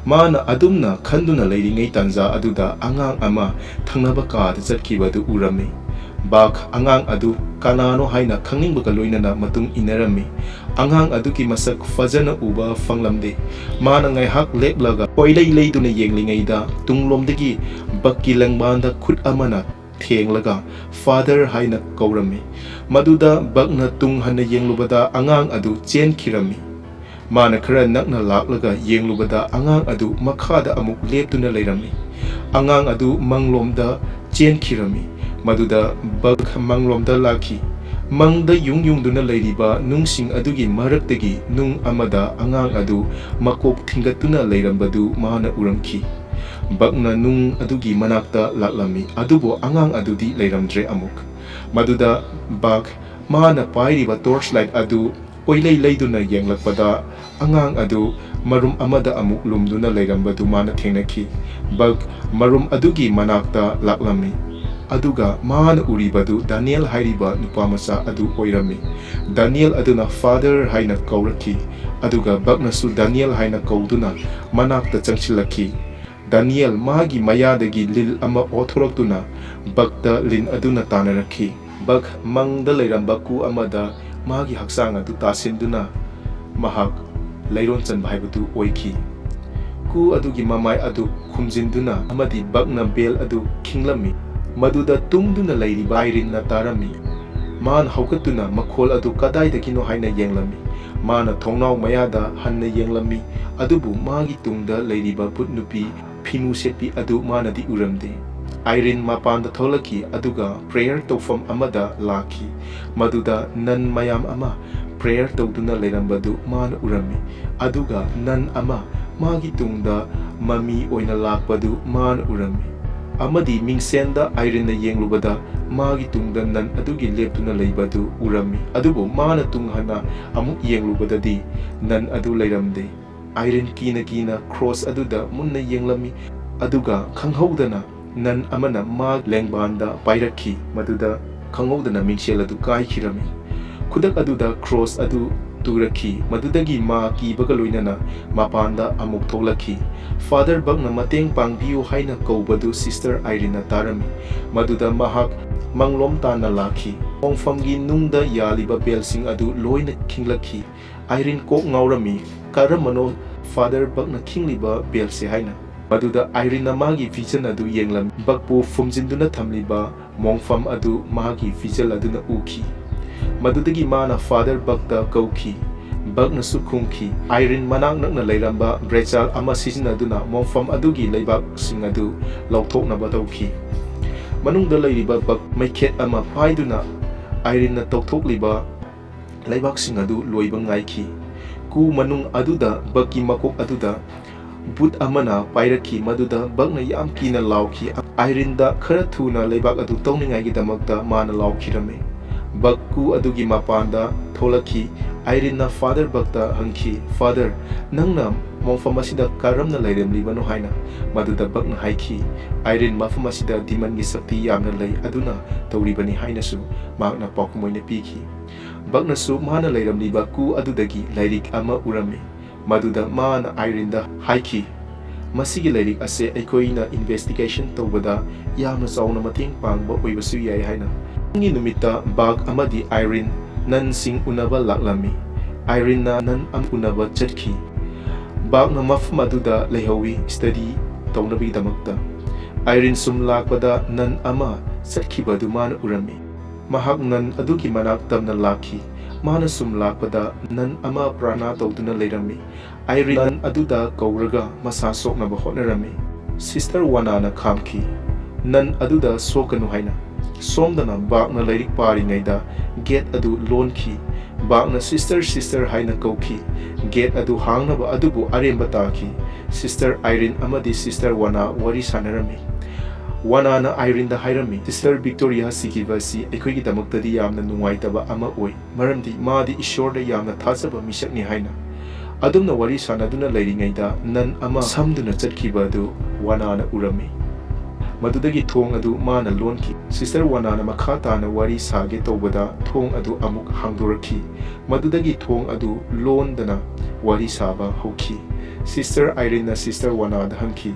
ꯃꯥꯅ ꯑꯗꯨꯝꯅ ꯈꯟꯗꯨꯅ ꯂꯩꯔꯤꯉꯩ ꯇꯥꯟꯖꯥ ꯑꯗꯨꯗ ꯑꯉꯥꯡ ꯑꯃ ꯊꯪꯅꯕ ꯀꯥꯗ ꯆꯠꯈꯤꯕ ꯑꯗꯨ ꯎꯔꯝꯃꯤ꯫ ꯕꯥꯛ ꯑꯉꯥꯡ ꯑꯗꯨ ꯀꯅꯥꯅꯣ ꯍꯥꯏꯅ ꯈꯪꯅꯤꯡꯕꯒ ꯂꯣꯏꯅꯅ ꯃꯇꯨꯡ ꯏꯟꯅꯔꯝꯃꯤ꯫ ꯑꯉꯥꯡ ꯑꯗꯨꯒꯤ ꯃꯁꯛ ꯐꯖꯅ ꯎꯕ ꯐꯪꯂꯝꯗꯦ꯫ ꯃꯥꯅ ꯉꯥꯏꯍꯥꯛ ꯂꯦꯞꯂꯒ ꯀꯣꯏꯂꯩ ꯂꯩꯗꯨꯅ ꯌꯦꯡꯂꯤꯉꯩꯗ ꯇꯨꯡꯂꯣꯝꯗꯒꯤ ꯕꯛꯀꯤ ꯂꯦꯡꯕꯥꯟꯗ ꯈꯨꯠ ꯑꯃꯅ ꯊꯦꯡꯂꯒ "ꯐꯥꯗꯔ" ꯍꯥꯏꯅ ꯀꯧꯔꯝꯃꯤ꯫ ꯃꯗꯨꯗ ꯕꯛꯅ ꯇꯨꯡ ꯍꯟꯅ ꯌꯦꯡꯂꯨꯕꯗ ꯑꯉꯥꯡ ꯑꯗꯨ ꯆꯦꯟꯈꯤꯔꯝꯃꯤ꯫ ꯃꯥꯅ ꯈꯔ ꯅꯛꯅ ꯂꯥꯛꯂꯒ ꯌꯦꯡꯂꯨꯕꯗ ꯑꯉꯥꯡ ꯑꯗꯨ ꯃꯈꯥꯗ ꯑꯃꯨꯛ ꯂꯦꯞꯇꯨꯅ ꯂꯩꯔꯝꯃꯤ꯫ ꯑꯉꯥꯡ ꯑꯗꯨ ꯃꯪꯂꯣꯝꯗ ꯆꯦꯟꯈꯤꯔꯝꯃꯤ꯫ ꯃꯗꯨꯗ ꯕꯛ ꯃꯪꯂꯣꯝꯗ ꯂꯥꯛꯈꯤ꯫ ꯃꯪꯗ ꯌꯨꯡ ꯌꯨꯡꯗꯨꯅ ꯂꯩꯔꯤꯕ ꯅꯨꯡꯁꯤꯡ ꯑꯗꯨꯒꯤ ꯃꯔꯛꯇꯒꯤ ꯅꯨꯡ ꯑꯃꯗ ꯑꯉꯥꯡ ꯑꯗꯨ ꯃꯀꯣꯛ ꯊꯤꯡꯒꯠꯇꯨꯅ ꯂꯩꯔꯝꯕꯗꯨ ꯃꯥꯅ ꯎꯔꯝꯈꯤ꯫ ꯕꯛꯅ ꯅꯨꯡ ꯑꯗꯨꯒꯤ ꯃꯅꯥꯛꯇ ꯂꯥꯛꯂꯝꯃꯤ, ꯑꯗꯨꯕꯨ ꯑꯉꯥꯡ ꯑꯗꯨꯗꯤ ꯂꯩꯔꯝꯗ꯭ꯔꯦ꯫ ꯑꯃꯨꯛ ꯃꯗꯨꯗ ꯕꯛ ꯃꯥꯅ ꯄꯥꯏꯔꯤꯕ torchlight ꯑꯗꯨ ꯀꯣꯏꯂꯩ ꯂꯩꯗꯨꯅ ꯌꯦꯡꯂꯛꯄꯗ, ꯑꯉꯥꯡ ꯑꯗꯨ ꯃꯔꯨꯝ ꯑꯃꯗ ꯑꯃꯨꯛ ꯂꯨꯝꯗꯨꯅ ꯂꯩꯔꯝꯕꯗꯨ ꯃꯥꯅ ꯊꯦꯡꯅꯈꯤ꯫ ꯕꯛ ꯃꯔꯨꯝ ꯑꯗꯨꯒꯤ ꯃꯅꯥꯛꯇ ꯂꯥꯛꯂꯝꯃꯤ, ꯑꯗꯨꯒ ꯃꯥꯅ ꯎꯔꯤꯕꯗꯨ ꯗꯥꯅꯤꯌꯦꯜ ꯍꯥꯏꯔꯤꯕ ꯅꯨꯄꯥ ꯃꯆꯥ ꯑꯗꯨ ꯑꯣꯏꯔꯝꯃꯤ꯫ ꯗꯥꯅꯤꯌꯦꯜ ꯑꯗꯨꯅ "Father" ꯍꯥꯏꯅ ꯀꯧꯔꯛꯈꯤ, ꯑꯗꯨꯒ ꯕꯛꯅꯁꯨ ꯗꯥꯅꯤꯌꯦꯜ ꯍꯥꯏꯅ ꯀꯧꯗꯨꯅ ꯃꯅꯥꯛꯇ ꯆꯪꯁꯤꯜꯂꯛꯈꯤ꯫ ꯗꯥꯅꯤꯌꯦꯜ ꯃꯥꯒꯤ ꯃꯌꯥꯗꯒꯤ ꯂꯤꯜ ꯑꯃ ꯑꯣꯊꯣꯔꯛꯇꯨꯅ ꯕꯛꯇ ꯂꯤꯟ ꯑꯗꯨꯅ ꯇꯥꯟꯅꯔꯛꯈꯤ꯫ ꯕꯛ ꯃꯪꯗ ꯂꯩꯔꯝꯕ ꯀꯨ ꯑꯃꯗ ꯃꯥꯒꯤ ꯍꯛꯆꯥꯡ ꯑꯗꯨ ꯇꯥꯁꯤꯟꯗꯨꯅ ꯃꯍꯥꯛ ꯂꯩꯔꯣꯟ ꯆꯟꯕ ꯍꯥꯏꯕꯗꯨ ꯑꯣꯏꯈꯤ꯫ ꯀꯨ ꯑꯗꯨꯒꯤ ꯃꯃꯥꯏ ꯑꯗꯨ ꯈꯨꯝꯖꯤꯟꯗꯨꯅ ꯑꯃꯗꯤ ꯕꯛꯅ bell ꯑꯗꯨ ꯈꯤꯡꯂꯝꯃꯤ꯫ ꯃꯗꯨꯗ ꯇꯨꯝꯗꯨꯅ ꯂꯩꯔꯤꯕ ꯑꯥꯏꯔꯤꯟꯅ ꯇꯥꯔꯝꯃꯤ꯫ ꯃꯥꯅ ꯍꯧꯒꯠꯇꯨꯅ ꯃꯈꯣꯜ ꯑꯗꯨ ꯀꯗꯥꯏꯗꯒꯤꯅꯣ ꯍꯥꯏꯅ ꯌꯦꯡꯂꯝꯃꯤ꯫ ꯃꯥꯅ ꯊꯣꯡꯅꯥꯎ ꯃꯌꯥꯗ ꯍꯟꯅ ꯌꯦꯡꯂꯝꯃꯤ, ꯑꯗꯨꯕꯨ ꯃꯥꯒꯤ ꯇꯨꯡꯗ ꯂꯩꯔꯤꯕ ꯚꯨꯠ ꯅꯨꯄꯤ ꯐꯤꯅꯨ ꯁꯦꯠꯄꯤ ꯑꯗꯨ ꯃꯥꯅꯗꯤ ꯎꯔꯝꯗꯦ꯫ ꯑꯥꯏꯔꯤꯟ ꯃꯄꯥꯟꯗ ꯊꯣꯛꯂꯛꯈꯤ, ꯑꯗꯨꯒ prayer ꯇꯧꯐꯝ ꯑꯃꯗ ꯂꯥꯛꯈꯤ, ꯃꯗꯨꯗ ꯅꯟ ꯃꯌꯥꯝ ꯑꯃ prayer ꯇꯧꯗꯨꯅ ꯂꯩꯔꯝꯕꯗꯨ ꯃꯥꯅ ꯎꯔꯝꯃꯤ꯫ ꯑꯗꯨꯒ ꯅꯟ ꯑꯃ ꯃꯥꯒꯤ ꯇꯨꯡꯗ ꯃꯃꯤ ꯑꯣꯏꯅ ꯂꯥꯛꯄꯗꯨ ꯃꯥꯅ ꯎꯔꯝꯃꯤ꯫ ꯑꯃꯗꯤ ꯃꯤꯡꯁꯦꯟꯗ ꯑꯥꯏꯔꯤꯟꯅ ꯌꯦꯡꯂꯨꯕꯗ, ꯃꯥꯒꯤ ꯇꯨꯡꯗ ꯅꯟ ꯑꯗꯨꯒꯤ ꯂꯦꯞꯇꯨꯅ ꯂꯩꯕꯗꯨ ꯎꯔꯝꯃꯤ꯫ ꯑꯗꯨꯕꯨ ꯃꯥꯅ ꯇꯨꯡ ꯍꯟꯅ ꯑꯃꯨꯛ ꯌꯦꯡꯂꯨꯕꯗꯗꯤ, ꯅꯟ ꯑꯗꯨ ꯂꯩꯔꯝꯗꯦ꯫ ꯑꯥꯏꯔꯤꯟ ꯀꯤꯅ ꯀꯤꯅ cross ꯑꯗꯨꯗ ꯃꯨꯟꯅ ꯌꯦꯡꯂꯝꯃꯤ, ꯑꯗꯨꯒ ꯈꯪꯍꯧꯗꯅ ꯅꯟ ꯑꯃꯅ ꯃꯥ ꯂꯦꯡꯕꯥꯟꯗ ꯄꯥꯏꯔꯛꯈꯤ, ꯃꯗꯨꯗ ꯈꯪꯍꯧꯗꯅ ꯃꯤꯡꯁꯦꯜ ꯑꯗꯨ ꯀꯥꯏꯈꯤꯔꯝꯃꯤ꯫ ꯈꯨꯗꯛ ꯑꯗꯨꯗ cross ꯑꯗꯨ ꯇꯨꯔꯛꯈꯤ, ꯃꯗꯨꯗꯒꯤ ꯃꯥ ꯀꯤꯕꯒ ꯂꯣꯏꯅꯅ ꯃꯄꯥꯟꯗ ꯑꯃꯨꯛ ꯊꯣꯛꯂꯛꯈꯤ꯫ "Father ꯕꯛꯅ ꯃꯇꯦꯡ ꯄꯥꯡꯕꯤꯌꯨ" ꯍꯥꯏꯅ ꯀꯧꯕꯗꯨ Sister ꯑꯥꯏꯔꯤꯟꯅ ꯇꯥꯔꯝꯃꯤ꯫ ꯃꯗꯨꯗ ꯃꯍꯥꯛ ꯃꯪꯂꯣꯝ ꯇꯥꯟꯅ ꯂꯥꯛꯈꯤ꯫ ꯃꯣꯡꯐꯝꯒꯤ ꯅꯨꯡꯗ ꯌꯥꯜꯂꯤꯕ bellꯁꯤꯡ ꯑꯗꯨ ꯂꯣꯏꯅ ꯈꯤꯡꯂꯛꯈꯤ꯫ ꯑꯥꯏꯔꯤꯟ ꯀꯣꯛ ꯉꯥꯎꯔꯝꯃꯤ, ꯀꯔꯝꯕꯅꯣ Father ꯕꯛꯅ ꯈꯤꯡꯂꯤꯕ bellꯁꯦ ꯍꯥꯏꯅ꯫ ꯃꯗꯨꯗ ꯑꯥꯏꯔꯤꯟꯅ ꯃꯥꯒꯤ vision ꯑꯗꯨ ꯌꯦꯡꯂꯝꯃꯤ, ꯕꯛꯄꯨ ꯐꯨꯝꯖꯤꯟꯗꯨꯅ ꯊꯝꯂꯤꯕ ꯃꯣꯡꯐꯝ ꯑꯗꯨ ꯃꯥꯒꯤ visual ꯑꯗꯨꯅ ꯎꯈꯤ꯫ ꯃꯗꯨꯗꯒꯤ ꯃꯥꯅ Father ꯕꯛꯇ ꯀꯧꯈꯤ꯫ ꯕꯛꯅꯁꯨ ꯈꯨꯝꯈꯤ꯫ ꯑꯥꯏꯔꯤꯟ ꯃꯅꯥꯛ ꯅꯛꯅ ꯂꯩꯔꯝꯕ ꯕ꯭ꯔꯦꯆꯥꯜ ꯑꯃ ꯁꯤꯖꯤꯟꯅꯗꯨꯅ ꯃꯣꯡꯐꯝ ꯑꯗꯨꯒꯤ ꯂꯩꯕꯥꯛꯁꯤꯡ ꯑꯗꯨ ꯂꯧꯊꯣꯛꯅꯕ ꯇꯧꯈꯤ꯫ ꯃꯅꯨꯡꯗ ꯂꯩꯔꯤꯕ ꯕꯛ ꯃꯩꯈꯦꯠ ꯑꯃ ꯄꯥꯏꯗꯨꯅ ꯑꯥꯏꯔꯤꯟꯅ ꯇꯧꯊꯣꯛꯂꯤꯕ ꯂꯩꯕꯥꯛꯁꯤꯡ ꯑꯗꯨ ꯂꯣꯏꯕ ꯉꯥꯏꯈꯤ꯫ ꯀꯨ ꯃꯅꯨꯡ ꯑꯗꯨꯗ ꯕꯛꯀꯤ ꯃꯀꯣꯛ ꯑꯗꯨꯗ ꯕꯨꯠ ꯑꯃꯅ ꯄꯥꯏꯔꯛꯈꯤ, ꯃꯗꯨꯗ ꯕꯛꯅ ꯌꯥꯝ ꯀꯤꯅ ꯂꯥꯎꯈꯤ꯫ ꯑꯥꯏꯔꯤꯟꯗ ꯈꯔ ꯊꯨꯅ ꯂꯩꯕꯥꯛ ꯑꯗꯨ ꯇꯧꯅꯤꯡꯉꯥꯏꯒꯤꯗꯃꯛꯇ ꯃꯥꯅ ꯂꯥꯎꯈꯤꯔꯝꯃꯤ꯫ ꯕꯛ ꯀꯨ ꯑꯗꯨꯒꯤ ꯃꯄꯥꯟꯗ ꯊꯣꯛꯂꯛꯈꯤ꯫ ꯑꯥꯏꯔꯤꯟꯅ ꯐꯥꯗꯔ ꯕꯛꯇ ꯍꯪꯈꯤ, "ꯐꯥꯗꯔ, ꯅꯪꯅ ꯃꯐꯝ ꯑꯁꯤꯗ ꯀꯔꯝꯅ ꯂꯩꯔꯝꯂꯤꯕꯅꯣ?" ꯍꯥꯏꯅ꯫ ꯃꯗꯨꯗ ꯕꯛꯅ ꯍꯥꯏꯈꯤ, "ꯑꯥꯏꯔꯤꯟ, ꯃꯐꯝ ꯑꯁꯤꯗ ꯗꯤꯃꯟꯒꯤ ꯁꯛꯇꯤ ꯌꯥꯝꯅ ꯂꯩ, ꯑꯗꯨꯅ ꯇꯧꯔꯤꯕꯅꯤ" ꯍꯥꯏꯅꯁꯨ ꯃꯍꯥꯛꯅ ꯄꯥꯎꯈꯨꯝ ꯑꯣꯏꯅ ꯄꯤꯈꯤ꯫ ꯕꯛꯅꯁꯨ ꯃꯥꯅ ꯂꯩꯔꯝꯂꯤꯕ ꯀꯨ ꯑꯗꯨꯗꯒꯤ ꯂꯥꯏꯔꯤꯛ ꯑꯃ ꯎꯔꯝꯃꯤ꯫ ꯃꯗꯨꯗ ꯃꯥꯅ ꯑꯥꯏꯔꯤꯟꯗ ꯍꯥꯏꯈꯤ, "ꯃꯁꯤꯒꯤ ꯂꯥꯏꯔꯤꯛ ꯑꯁꯦ ꯑꯩꯈꯣꯏꯅ ꯏꯟꯚꯦꯁꯇꯤꯒꯦꯁꯟ ꯇꯧꯕꯗ ꯌꯥꯝꯅ ꯆꯥꯎꯅ ꯃꯇꯦꯡ ꯄꯥꯡꯕ ꯑꯣꯏꯕꯁꯨ ꯌꯥꯏ" ꯍꯥꯏꯅ꯫ ꯃꯊꯪꯒꯤ ꯅꯨꯃꯤꯠꯇ ꯕꯥꯛ ꯑꯃꯗꯤ ꯑꯥꯏꯔꯤꯟ ꯅꯟꯁꯤꯡ ꯎꯅꯕ ꯂꯥꯛꯂꯝꯃꯤ꯫ ꯑꯥꯏꯔꯤꯟꯅ ꯅꯟ ꯑꯃ ꯎꯅꯕ ꯆꯠꯈꯤ꯫ ꯕꯥꯛꯅ ꯃꯐꯝ ꯑꯗꯨꯗ ꯂꯩꯍꯧꯋꯤ, ꯁ꯭ꯇꯗꯤ ꯇꯧꯅꯕꯒꯤꯗꯃꯛꯇ꯫ ꯑꯥꯏꯔꯤꯟ ꯁꯨꯝ ꯂꯥꯛꯄꯗ ꯅꯟ ꯑꯃ ꯆꯠꯈꯤꯕ ꯑꯗꯨ ꯃꯥꯅ ꯎꯔꯝꯃꯤ꯫ ꯃꯍꯥꯛ ꯅꯟ ꯑꯗꯨꯒꯤ ꯃꯅꯥꯛ ꯇꯝꯅ ꯂꯥꯛꯈꯤ꯫ ꯃꯥꯅ ꯁꯨꯝ ꯂꯥꯛꯄꯗ ꯅꯟ ꯑꯃ ꯄ꯭ꯔꯥꯔꯊꯅꯥ ꯇꯧꯗꯨꯅ ꯂꯩꯔꯝꯃꯤ꯫ ꯑꯥꯏꯔꯤꯟ ꯅꯟ ꯑꯗꯨꯗ ꯀꯧꯔꯒ ꯃꯁꯥ ꯁꯣꯛꯅꯕ ꯍꯣꯠꯅꯔꯝꯃꯤ꯫ ꯁꯤꯁꯇꯔ ꯋꯥꯅꯥꯅ ꯈꯥꯝꯈꯤ, "ꯅꯟ ꯑꯗꯨꯗ ꯁꯣꯛꯀꯅꯨ" ꯍꯥꯏꯅ꯫ ꯁꯣꯝꯗꯅ ꯕꯥꯛꯅ ꯂꯥꯏꯔꯤꯛ ꯄꯥꯔꯤꯉꯩꯗ ꯒꯦꯠ ꯑꯗꯨ ꯂꯣꯟꯈꯤ꯫ ꯕꯥꯛꯅ "ꯁꯤꯁꯇꯔ, ꯁꯤꯁꯇꯔ" ꯍꯥꯏꯅ ꯀꯧꯈꯤ꯫ ꯒꯦꯠ ꯑꯗꯨ ꯍꯥꯡꯅꯕ ꯑꯗꯨꯕꯨ ꯑꯔꯦꯝꯕ ꯇꯥꯈꯤ꯫ ꯁꯤꯁꯇꯔ ꯑꯥꯏꯔꯤꯟ ꯑꯃꯗꯤ ꯁꯤꯁꯇꯔ ꯋꯥꯅꯥ ꯋꯥꯔꯤ ꯁꯥꯟꯅꯔꯝꯃꯤ꯫ ꯋꯥꯅꯥꯅ ꯑꯥꯏꯔꯤꯟꯗ ꯍꯥꯏꯔꯝꯃꯤ, "ꯁꯤꯁꯇꯔ ꯚꯤꯛꯇꯣꯔꯤꯌꯥ ꯁꯤꯈꯤꯕ ꯑꯁꯤ ꯑꯩꯈꯣꯏꯒꯤꯗꯃꯛꯇꯗꯤ ꯌꯥꯝꯅ ꯅꯨꯡꯉꯥꯏꯇꯕ ꯑꯃ ꯑꯣꯏ, ꯃꯔꯝꯗꯤ ꯃꯥꯗꯤ ꯏꯁꯣꯔꯗ ꯌꯥꯝꯅ ꯊꯥꯖꯕ ꯃꯤꯁꯛꯅꯤ" ꯍꯥꯏꯅ꯫ ꯑꯗꯨꯝꯅ ꯋꯥꯔꯤ ꯁꯥꯟꯅꯗꯨꯅ ꯂꯩꯔꯤꯉꯩꯗ ꯅꯟ ꯑꯃ ꯁꯝꯗꯨꯅ ꯆꯠꯈꯤꯕ ꯑꯗꯨ ꯋꯥꯅꯥꯅ ꯎꯔꯝꯃꯤ꯫ ꯃꯗꯨꯗꯒꯤ ꯊꯣꯡ ꯑꯗꯨ ꯃꯥꯅ ꯂꯣꯟꯈꯤ꯫ ꯁꯤꯁꯇꯔ ꯋꯥꯅꯥꯅ ꯃꯈꯥ ꯇꯥꯅ ꯋꯥꯔꯤ ꯁꯥꯒꯦ ꯇꯧꯕꯗ ꯊꯣꯡ ꯑꯗꯨ ꯑꯃꯨꯛ ꯍꯥꯡꯗꯣꯔꯛꯈꯤ꯫ ꯃꯗꯨꯗꯒꯤ ꯊꯣꯡ ꯑꯗꯨ ꯂꯣꯟꯗꯅ ꯋꯥꯔꯤ ꯁꯥꯕ ꯍꯧꯈꯤ꯫ ꯁꯤꯁꯇꯔ ꯑꯥꯏꯔꯤꯟꯅ ꯁꯤꯁꯇꯔ ꯋꯥꯅꯥꯗ ꯍꯪꯈꯤ,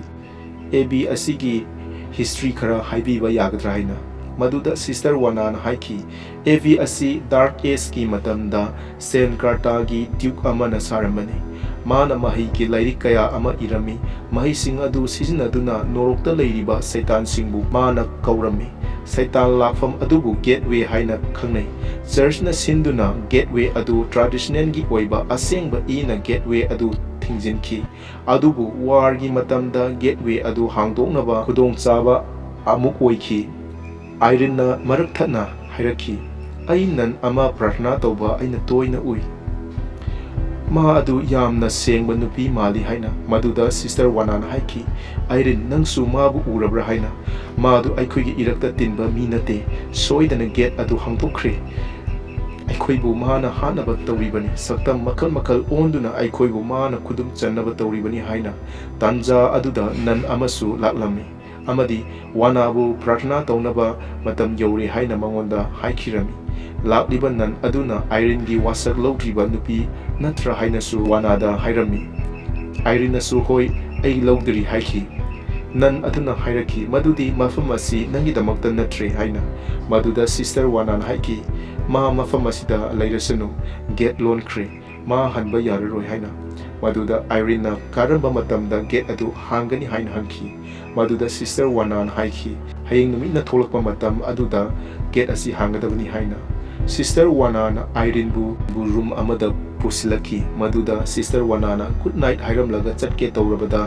"ꯑꯦ ꯕꯤ ꯑꯁꯤꯒꯤ ꯍꯤꯁꯇ꯭ꯔꯤ ꯈꯔ ꯍꯥꯏꯕꯤꯕ ꯌꯥꯒꯗ꯭ꯔꯥ?" ꯍꯥꯏꯅ꯫ ꯃꯗꯨꯗ ꯁꯤꯁꯇꯔ ꯋꯥꯅꯥꯅ ꯍꯥꯏꯈꯤ, "ꯑꯦ ꯕꯤ ꯑꯁꯤ ꯗꯥꯔꯛ ꯑꯦꯖꯀꯤ ꯃꯇꯝꯗ ꯁꯦꯟ ꯀꯥꯔꯇꯥꯒꯤ ꯗ꯭ꯌꯨꯛ ꯑꯃꯅ ꯁꯥꯔꯝꯕꯅꯤ꯫ ꯃꯥꯅ ꯃꯍꯩꯒꯤ ꯂꯥꯏꯔꯤꯛ ꯀꯌꯥ ꯑꯃ ꯏꯔꯝꯃꯤ꯫ ꯃꯍꯩꯁꯤꯡ ꯑꯗꯨ ꯁꯤꯖꯤꯟꯅꯗꯨꯅ ꯅꯣꯔꯣꯛꯇ ꯂꯩꯔꯤꯕ ꯁꯩꯇꯥꯟꯁꯤꯡꯕꯨ ꯃꯥꯅ ꯀꯧꯔꯝꯃꯤ꯫ ꯁꯩꯇꯥꯟ ꯂꯥꯛꯐꯝ ꯑꯗꯨꯕꯨ ꯒꯦꯠꯋꯦ ꯍꯥꯏꯅ ꯈꯪꯅꯩ꯫ ꯆꯔꯆꯅ ꯁꯤꯟꯗꯨꯅ ꯒꯦꯠꯋꯦ ꯑꯗꯨ ꯇ꯭ꯔꯥꯗꯤꯁꯅꯦꯜꯒꯤ ꯑꯣꯏꯕ ꯑꯁꯦꯡꯕ ꯏꯅ ꯒꯦꯠꯋꯦ ꯑꯗꯨ ꯊꯤꯡꯖꯤꯟꯈꯤ꯫ ꯑꯗꯨꯕꯨ ꯋꯥꯔꯒꯤ ꯃꯇꯝꯗ ꯒꯦꯠꯋꯦ ꯑꯗꯨ ꯍꯥꯡꯗꯣꯛꯅꯕ ꯈꯨꯗꯣꯡꯆꯥꯕ ꯑꯃꯨꯛ ꯑꯣꯏꯈꯤ꯫" ꯑꯥꯏꯔꯤꯟꯅ ꯃꯔꯛ ꯊꯠꯅ ꯍꯥꯏꯔꯛꯈꯤ, "ꯑꯩ ꯅꯟ ꯑꯃ ꯄ꯭ꯔꯥꯔꯊꯅꯥ ꯇꯧꯕ ꯑꯩꯅ ꯇꯣꯏꯅ ꯎꯏ꯫ "ꯃꯥ ꯑꯗꯨ ꯌꯥꯝꯅ ꯁꯦꯡꯕ ꯅꯨꯄꯤ ꯃꯥꯜꯂꯤ" ꯍꯥꯏꯅ꯫ ꯃꯗꯨꯗ ꯁꯤꯁꯇꯔ ꯋꯥꯅꯥꯅ ꯍꯥꯏꯈꯤ, "ꯑꯥꯏꯔꯤꯟ, ꯅꯪꯁꯨ ꯃꯥꯕꯨ ꯎꯔꯕ꯭ꯔꯥ?" ꯍꯥꯏꯅ꯫ "ꯃꯥ ꯑꯗꯨ ꯑꯩꯈꯣꯏꯒꯤ ꯏꯔꯛꯇ ꯇꯤꯟꯕ ꯃꯤ ꯅꯠꯇꯦ꯫ ꯁꯣꯏꯗꯅ ꯒꯦꯠ ꯑꯗꯨ ꯍꯥꯡꯗꯣꯛꯈ꯭ꯔꯦ꯫ ꯑꯩꯈꯣꯏꯕꯨ ꯃꯥꯅ ꯍꯥꯠꯅꯕ ꯇꯧꯔꯤꯕꯅꯤ꯫ ꯁꯛꯇꯝ ꯃꯈꯜ ꯃꯈꯜ ꯑꯣꯟꯗꯨꯅ ꯑꯩꯈꯣꯏꯕꯨ ꯃꯥꯅ ꯈꯨꯗꯨꯝ ꯆꯟꯅꯕ ꯇꯧꯔꯤꯕꯅꯤ" ꯍꯥꯏꯅ꯫ ꯇꯥꯟꯖꯥ ꯑꯗꯨꯗ ꯅꯟ ꯑꯃꯁꯨ ꯂꯥꯛꯂꯝꯃꯤ ꯑꯃꯗꯤ ꯋꯥꯅꯥꯕꯨ ꯄ꯭ꯔꯥꯔꯊꯅꯥ ꯇꯧꯅꯕ ꯃꯇꯝ ꯌꯧꯔꯦ ꯍꯥꯏꯅ ꯃꯉꯣꯟꯗ ꯍꯥꯏꯈꯤꯔꯝꯃꯤ꯫ ꯂꯥꯛꯂꯤꯕ ꯅꯟ ꯑꯗꯨꯅ ꯑꯥꯏꯔꯤꯟꯒꯤ ꯋꯥꯁꯛ ꯂꯧꯗ꯭ꯔꯤꯕ ꯅꯨꯄꯤ ꯅꯠꯇ꯭ꯔꯥ ꯍꯥꯏꯅꯁꯨ ꯋꯥꯅꯥꯗ ꯍꯥꯏꯔꯝꯃꯤ꯫ ꯑꯥꯏꯔꯤꯟꯅꯁꯨ "ꯍꯣꯏ, ꯑꯩ ꯂꯧꯗ꯭ꯔꯤ" ꯍꯥꯏꯈꯤ꯫ ꯅꯟ ꯑꯗꯨꯅ ꯍꯥꯏꯔꯛꯈꯤ, "ꯃꯗꯨꯗꯤ ꯃꯐꯝ ꯑꯁꯤ ꯅꯪꯒꯤꯗꯃꯛꯇ ꯅꯠꯇ꯭ꯔꯦ" ꯍꯥꯏꯅ꯫ ꯃꯗꯨꯗ ꯁꯤꯁꯇꯔ ꯋꯥꯅꯥꯅ ꯍꯥꯏꯈꯤ, "ꯃꯥ ꯃꯐꯝ ꯑꯁꯤꯗ ꯂꯩꯔꯁꯅꯨ, ꯒꯦꯠ ꯂꯣꯟꯈ꯭ꯔꯦ, ꯃꯥ ꯍꯟꯕ ꯌꯥꯔꯔꯣꯏ" ꯍꯥꯏꯅ꯫ ꯃꯗꯨꯗ ꯑꯥꯏꯔꯤꯟꯅ ꯀꯔꯝꯕ ꯃꯇꯝꯗ ꯒꯦꯠ ꯑꯗꯨ ꯍꯥꯡꯒꯅꯤ ꯍꯥꯏꯅ ꯍꯪꯈꯤ꯫ ꯃꯗꯨꯗ ꯁꯤꯁꯇꯔ ꯋꯥꯅꯥꯅ ꯍꯥꯏꯈꯤ, "ꯍꯌꯦꯡ ꯅꯨꯃꯤꯠꯅ ꯊꯣꯛꯂꯛꯄ ꯃꯇꯝ ꯑꯗꯨꯗ ꯒꯦꯠ ꯑꯁꯤ ꯍꯥꯡꯒꯗꯕꯅꯤ" ꯍꯥꯏꯅ꯫ ꯁꯤꯁꯇꯔ ꯋꯥꯅꯥꯅ ꯑꯥꯏꯔꯤꯟꯕꯨ ꯔꯨꯝ ꯑꯃꯗ ꯄꯨꯁꯤꯜꯂꯛꯈꯤ꯫ ꯃꯗꯨꯗ ꯁꯤꯁꯇꯔ ꯋꯥꯅꯥꯅ "ꯒꯨꯗ ꯅꯥꯏꯠ" ꯍꯥꯏꯔꯝꯂꯒ ꯆꯠꯀꯦ ꯇꯧꯔꯕꯗ,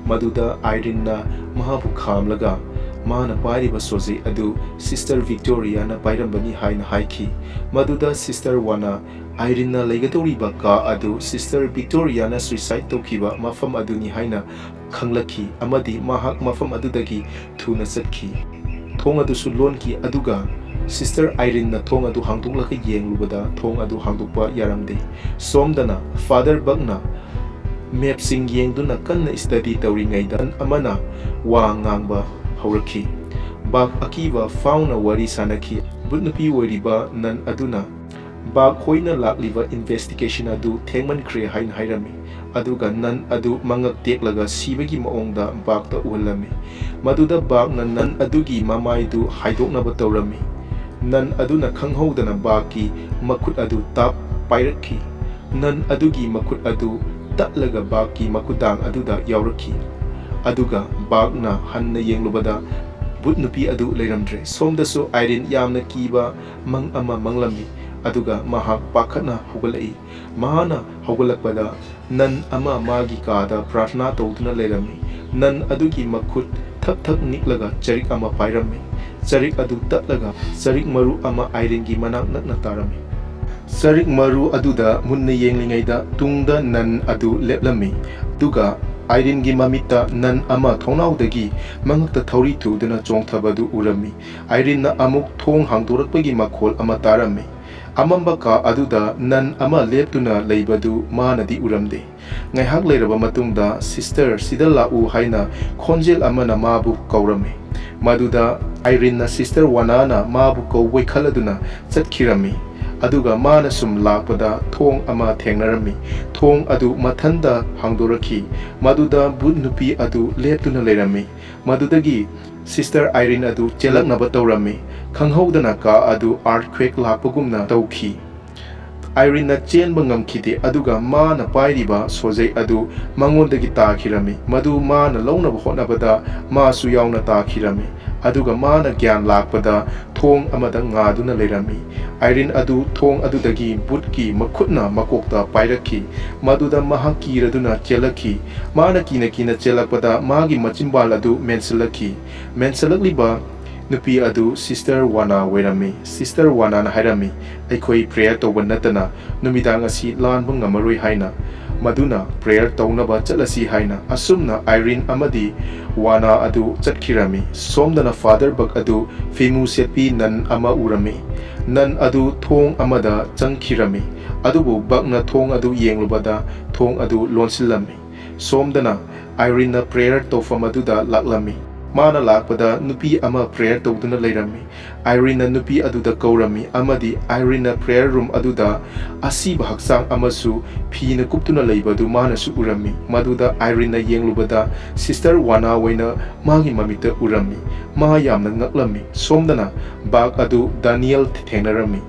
ꯃꯗꯨꯗ ꯑꯥꯏꯔꯤꯟꯅ ꯃꯍꯥꯛꯄꯨ ꯈꯥꯝꯂꯒ ꯃꯥꯅ ꯄꯥꯏꯔꯤꯕ ꯁꯣꯖꯦ ꯑꯗꯨ ꯁꯤꯁꯇꯔ ꯚꯤꯛꯇꯣꯔꯤꯌꯥꯅ ꯄꯥꯏꯔꯝꯕꯅꯤ ꯍꯥꯏꯅ ꯍꯥꯏꯈꯤ꯫ ꯃꯗꯨꯗ ꯁꯤꯁꯇꯔ ꯋꯥꯅꯥ ꯑꯥꯏꯔꯤꯟꯅ ꯂꯩꯒꯗꯧꯔꯤꯕ ꯀꯥ ꯑꯗꯨ ꯁꯤꯁꯇꯔ ꯚꯤꯛꯇꯣꯔꯤꯌꯥꯅ ꯁꯨꯏꯁꯥꯏꯗ ꯇꯧꯈꯤꯕ ꯃꯐꯝ ꯑꯗꯨꯅꯤ ꯍꯥꯏꯅ ꯈꯪꯂꯛꯈꯤ ꯑꯃꯗꯤ ꯃꯍꯥꯛ ꯃꯐꯝ ꯑꯗꯨꯗꯒꯤ ꯊꯨꯅ ꯆꯠꯈꯤ꯫ ꯊꯣꯡ ꯑꯗꯨꯁꯨ ꯂꯣꯟꯈꯤ, ꯑꯗꯨꯒ ꯁꯤꯁꯇꯔ ꯑꯥꯏꯔꯤꯟꯅ ꯊꯣꯡ ꯑꯗꯨ ꯍꯥꯡꯗꯣꯛꯂꯒ ꯌꯦꯡꯂꯨꯕꯗ ꯊꯣꯡ ꯑꯗꯨ ꯍꯥꯡꯗꯣꯛꯄ ꯌꯥꯔꯝꯗꯦ꯫ ꯁꯣꯝꯗꯅ ꯐꯥꯗꯔ ꯕꯛꯅ ꯃꯦꯞꯁꯤꯡ ꯌꯦꯡꯗꯨꯅ ꯀꯟꯅ ꯁ꯭ꯇꯗꯤ ꯇꯧꯔꯤꯉꯩꯗ ꯑꯃꯅ ꯋꯥ ꯉꯥꯡꯕ ꯍꯧꯔꯛꯈꯤ꯫ ꯕꯥꯛ ꯑꯀꯤꯕ ꯐꯥꯎꯅ ꯋꯥꯔꯤ ꯁꯥꯅꯈꯤ꯫ ꯚꯨꯠ ꯅꯨꯄꯤ ꯑꯣꯏꯔꯤꯕ ꯅꯟ ꯑꯗꯨꯅ ꯕꯥꯛ ꯍꯣꯏꯅ ꯂꯥꯛꯂꯤꯕ ꯏꯟꯚꯦꯁꯇꯤꯒꯦꯁꯟ ꯑꯗꯨ ꯊꯦꯡꯃꯟꯈ꯭ꯔꯦ ꯍꯥꯏꯅ ꯍꯥꯏꯔꯝꯃꯤ, ꯑꯗꯨꯒ ꯅꯟ ꯑꯗꯨ ꯃꯉꯛ ꯇꯦꯛꯂꯒ ꯁꯤꯕꯒꯤ ꯃꯑꯣꯡꯗ ꯕꯥꯛꯇ ꯎꯍꯜꯂꯝꯃꯤ꯫ ꯃꯗꯨꯗ ꯕꯥꯛꯅ ꯅꯟ ꯑꯗꯨꯒꯤ ꯃꯃꯥꯏꯗꯨ ꯍꯥꯏꯗꯣꯛꯅꯕ ꯇꯧꯔꯝꯃꯤ꯫ ꯅꯟ ꯑꯗꯨꯅ ꯈꯪꯍꯧꯗꯅ ꯕꯥꯛꯀꯤ ꯃꯈꯨꯠ ꯑꯗꯨ ꯇꯥꯞ ꯄꯥꯏꯔꯛꯈꯤ꯫ ꯅꯟ ꯑꯗꯨꯒꯤ ꯃꯈꯨꯠ ꯑꯗꯨ ꯇꯠꯂꯒ ꯕꯥꯛꯀꯤ ꯃꯈꯨꯗꯥꯡ ꯑꯗꯨꯗ ꯌꯥꯎꯔꯛꯈꯤ꯫ ꯑꯗꯨꯒ ꯕꯥꯛꯅ ꯍꯟꯅ ꯌꯦꯡꯂꯨꯕꯗ ꯚꯨꯠ ꯅꯨꯄꯤ ꯑꯗꯨ ꯂꯩꯔꯝꯗ꯭ꯔꯦ꯫ ꯁꯣꯝꯗꯁꯨ ꯑꯥꯏꯔꯤꯟ ꯌꯥꯝꯅ ꯀꯤꯕ ꯃꯪ ꯑꯃ ꯃꯪꯂꯝꯃꯤ, ꯑꯗꯨꯒ ꯃꯍꯥꯛ ꯄꯥꯈꯠꯅ ꯍꯧꯒꯠꯂꯛꯏ꯫ ꯃꯍꯥꯛꯅ ꯍꯧꯒꯠꯂꯛꯄꯗ ꯅꯟ ꯑꯃ ꯃꯥꯒꯤ ꯀꯥꯗ ꯄ꯭ꯔꯥꯔꯊꯅꯥ ꯇꯧꯗꯨꯅ ꯂꯩꯔꯝꯃꯤ꯫ ꯅꯟ ꯑꯗꯨꯒꯤ ꯃꯈꯨꯠ ꯊꯛ ꯊꯛ ꯅꯤꯛꯂꯒ ꯆꯔꯤꯛ ꯑꯃ ꯄꯥꯏꯔꯝꯃꯤ꯫ ꯆꯔꯤꯛ ꯑꯗꯨ ꯇꯠꯂꯒ ꯆꯔꯤꯛ ꯃꯔꯨ ꯑꯃ ꯑꯥꯏꯔꯤꯟꯒꯤ ꯃꯅꯥꯛ ꯅꯛꯅ ꯇꯥꯔꯝꯃꯤ꯫ ꯆꯔꯤꯛ ꯃꯔꯨ ꯑꯗꯨꯗ ꯃꯨꯟꯅ ꯌꯦꯡꯂꯤꯉꯩꯗ ꯇꯨꯡꯗ ꯅꯟ ꯑꯗꯨ ꯂꯦꯞꯂꯝꯃꯤ꯫ ꯑꯗꯨꯒ ꯑꯥꯏꯔꯤꯟꯒꯤ ꯃꯃꯤꯠꯇ ꯅꯟ ꯑꯃ ꯊꯣꯡꯅꯥꯎꯗꯒꯤ ꯃꯉꯛꯇ ꯊꯧꯔꯤ ꯇꯨꯗꯨꯅ ꯆꯣꯡꯊꯕꯗꯨ ꯎꯔꯝꯃꯤ꯫ ꯑꯥꯏꯔꯤꯟꯅ ꯑꯃꯨꯛ ꯊꯣꯡ ꯍꯥꯡꯗꯣꯔꯛꯄꯒꯤ ꯃꯈꯣꯜ ꯑꯃ ꯇꯥꯔꯝꯃꯤ꯫ ꯑꯃꯝꯕ ꯀꯥ ꯑꯗꯨꯗ ꯅꯟ ꯑꯃ ꯂꯦꯞꯇꯨꯅ ꯂꯩꯕꯗꯨ ꯃꯥꯅꯗꯤ ꯎꯔꯝꯗꯦ꯫ ꯉꯥꯏꯍꯥꯛ ꯂꯩꯔꯕ ꯃꯇꯨꯡꯗ, "ꯁꯤꯁꯇꯔ, ꯁꯤꯗ ꯂꯥꯛꯎ" ꯍꯥꯏꯅ ꯈꯣꯟꯖꯦꯜ ꯑꯃꯅ ꯃꯥꯕꯨ ꯀꯧꯔꯝꯃꯤ꯫ ꯃꯗꯨꯗ ꯑꯥꯏꯔꯤꯟꯅ ꯁꯤꯁꯇꯔ ꯋꯥꯅꯥꯅ ꯃꯥꯕꯨ ꯀꯧꯕꯩ ꯈꯜꯂꯗꯨꯅ ꯆꯠꯈꯤꯔꯝꯃꯤ꯫ ꯑꯗꯨꯒ ꯃꯥꯅ ꯁꯨꯝ ꯂꯥꯛꯄꯗ ꯊꯣꯡ ꯑꯃ ꯊꯦꯡꯅꯔꯝꯃꯤ꯫ ꯊꯣꯡ ꯑꯗꯨ ꯃꯊꯟꯇ ꯍꯥꯡꯗꯣꯔꯛꯈꯤ꯫ ꯃꯗꯨꯗ ꯚꯨꯠ ꯅꯨꯄꯤ ꯑꯗꯨ ꯂꯦꯞꯇꯨꯅ ꯂꯩꯔꯝꯃꯤ꯫ ꯃꯗꯨꯗꯒꯤ ꯁꯤꯁꯇꯔ ꯑꯥꯏꯔꯤꯟ ꯑꯗꯨ ꯆꯦꯜꯂꯛꯅꯕ ꯇꯧꯔꯝꯃꯤ꯫ ꯈꯪꯍꯧꯗꯅ ꯀꯥ ꯑꯗꯨ earthquake ꯂꯥꯛꯄꯒꯨꯝꯅ ꯇꯧꯈꯤ꯫ ꯑꯥꯏꯔꯤꯟꯅ ꯆꯦꯟꯕ ꯉꯝꯈꯤꯗꯦ, ꯑꯗꯨꯒ ꯃꯥꯅ ꯄꯥꯏꯔꯤꯕ ꯁꯣꯖꯩ ꯑꯗꯨ ꯃꯉꯣꯟꯗꯒꯤ ꯇꯥꯈꯤꯔꯝꯃꯤ꯫ ꯃꯗꯨ ꯃꯥꯅ ꯂꯧꯅꯕ ꯍꯣꯠꯅꯕꯗ ꯃꯥꯁꯨ ꯌꯥꯎꯅ ꯇꯥꯈꯤꯔꯝꯃꯤ꯫ ꯑꯗꯨꯒ ꯃꯥꯅ ꯒ꯭ꯌꯥꯟ ꯂꯥꯛꯄꯗ ꯊꯣꯡ ꯑꯃꯗ ꯉꯥꯗꯨꯅ ꯂꯩꯔꯝꯃꯤ꯫ ꯑꯥꯏꯔꯤꯟ ꯑꯗꯨ ꯊꯣꯡ ꯑꯗꯨꯗꯒꯤ ꯚꯨꯠꯀꯤ ꯃꯈꯨꯠꯅ ꯃꯀꯣꯛꯇ ꯄꯥꯏꯔꯛꯈꯤ꯫ ꯃꯗꯨꯗ ꯃꯍꯥꯛ ꯀꯤꯔꯗꯨꯅ ꯆꯦꯜꯂꯛꯈꯤ꯫ ꯃꯥꯅ ꯀꯤꯅ ꯀꯤꯅ ꯆꯦꯜꯂꯛꯄꯗ ꯃꯥꯒꯤ ꯃꯆꯤꯟꯕꯥꯜ ꯑꯗꯨ ꯃꯦꯟꯁꯤꯜꯂꯛꯈꯤ꯫ ꯃꯦꯟꯁꯤꯜꯂꯛꯂꯤꯕ ꯅꯨꯄꯤ ꯑꯗꯨ ꯁꯤꯁꯇꯔ ꯋꯥꯅꯥ ꯑꯣꯏꯔꯝꯃꯤ꯫ ꯁꯤꯁꯇꯔ ꯋꯥꯅꯥꯅ ꯍꯥꯏꯔꯝꯃꯤ, "ꯑꯩꯈꯣꯏ prayer ꯇꯧꯕ ꯅꯠꯇꯅ ꯅꯨꯃꯤꯗꯥꯡ ꯑꯁꯤ ꯂꯥꯟꯕ ꯉꯝꯃꯔꯣꯏ" ꯍꯥꯏꯅ꯫ ꯃꯗꯨꯅ prayer ꯇꯧꯅꯕ ꯆꯠꯂꯁꯤ ꯍꯥꯏꯅ꯫ ꯑꯁꯨꯝꯅ ꯑꯥꯏꯔꯤꯟ ꯑꯃꯗꯤ ꯋꯥꯅꯥ ꯑꯗꯨ ꯆꯠꯈꯤꯔꯝꯃꯤ꯫ ꯁꯣꯝꯗꯅ ꯐꯥꯗꯔ ꯕꯛ ꯑꯗꯨ ꯐꯤꯃꯨ ꯁꯦꯠꯄꯤ ꯅꯟ ꯑꯃ ꯎꯔꯝꯃꯤ꯫ ꯅꯟ ꯑꯗꯨ ꯊꯣꯡ ꯑꯃꯗ ꯆꯪꯈꯤꯔꯝꯃꯤ꯫ ꯑꯗꯨꯕꯨ ꯕꯛꯅ ꯊꯣꯡ ꯑꯗꯨ ꯌꯦꯡꯂꯨꯕꯗ ꯊꯣꯡ ꯑꯗꯨ ꯂꯣꯟꯁꯤꯜꯂꯝꯃꯤ꯫ ꯁꯣꯝꯗꯅ ꯑꯥꯏꯔꯤꯟꯅ prayer ꯇꯧꯐꯝ ꯑꯗꯨꯗ ꯂꯥꯛꯂꯝꯃꯤ꯫ ꯃꯥꯅ ꯂꯥꯛꯄꯗ ꯅꯨꯄꯤ ꯑꯃ prayer ꯇꯧꯗꯨꯅ ꯂꯩꯔꯝꯃꯤ꯫ ꯑꯥꯏꯔꯤꯟꯅ ꯅꯨꯄꯤ ꯑꯗꯨꯗ ꯀꯧꯔꯝꯃꯤ ꯑꯃꯗꯤ ꯑꯥꯏꯔꯤꯟꯅ prayer room ꯑꯗꯨꯗ ꯑꯁꯤꯕ ꯍꯛꯆꯥꯡ ꯑꯃꯁꯨ ꯐꯤꯅ ꯀꯨꯞꯇꯨꯅ ꯂꯩꯕꯗꯨ ꯃꯥꯅꯁꯨ ꯎꯔꯝꯃꯤ꯫ ꯃꯗꯨꯗ ꯑꯥꯏꯔꯤꯟꯅ ꯌꯦꯡꯂꯨꯕꯗ ꯁꯤꯁꯇꯔ ꯋꯥꯅꯥ ꯑꯣꯏꯅ ꯃꯥꯒꯤ ꯃꯃꯤꯠꯇ ꯎꯔꯝꯃꯤ꯫ ꯃꯥ ꯌꯥꯝꯅ ꯉꯛꯂꯝꯃꯤ꯫ ꯁꯣꯝꯗꯅ ꯕꯥꯛ ꯑꯗꯨ ꯗꯥꯅꯤꯌꯦꯜ ꯊꯦꯡꯅꯔꯝꯃꯤ꯫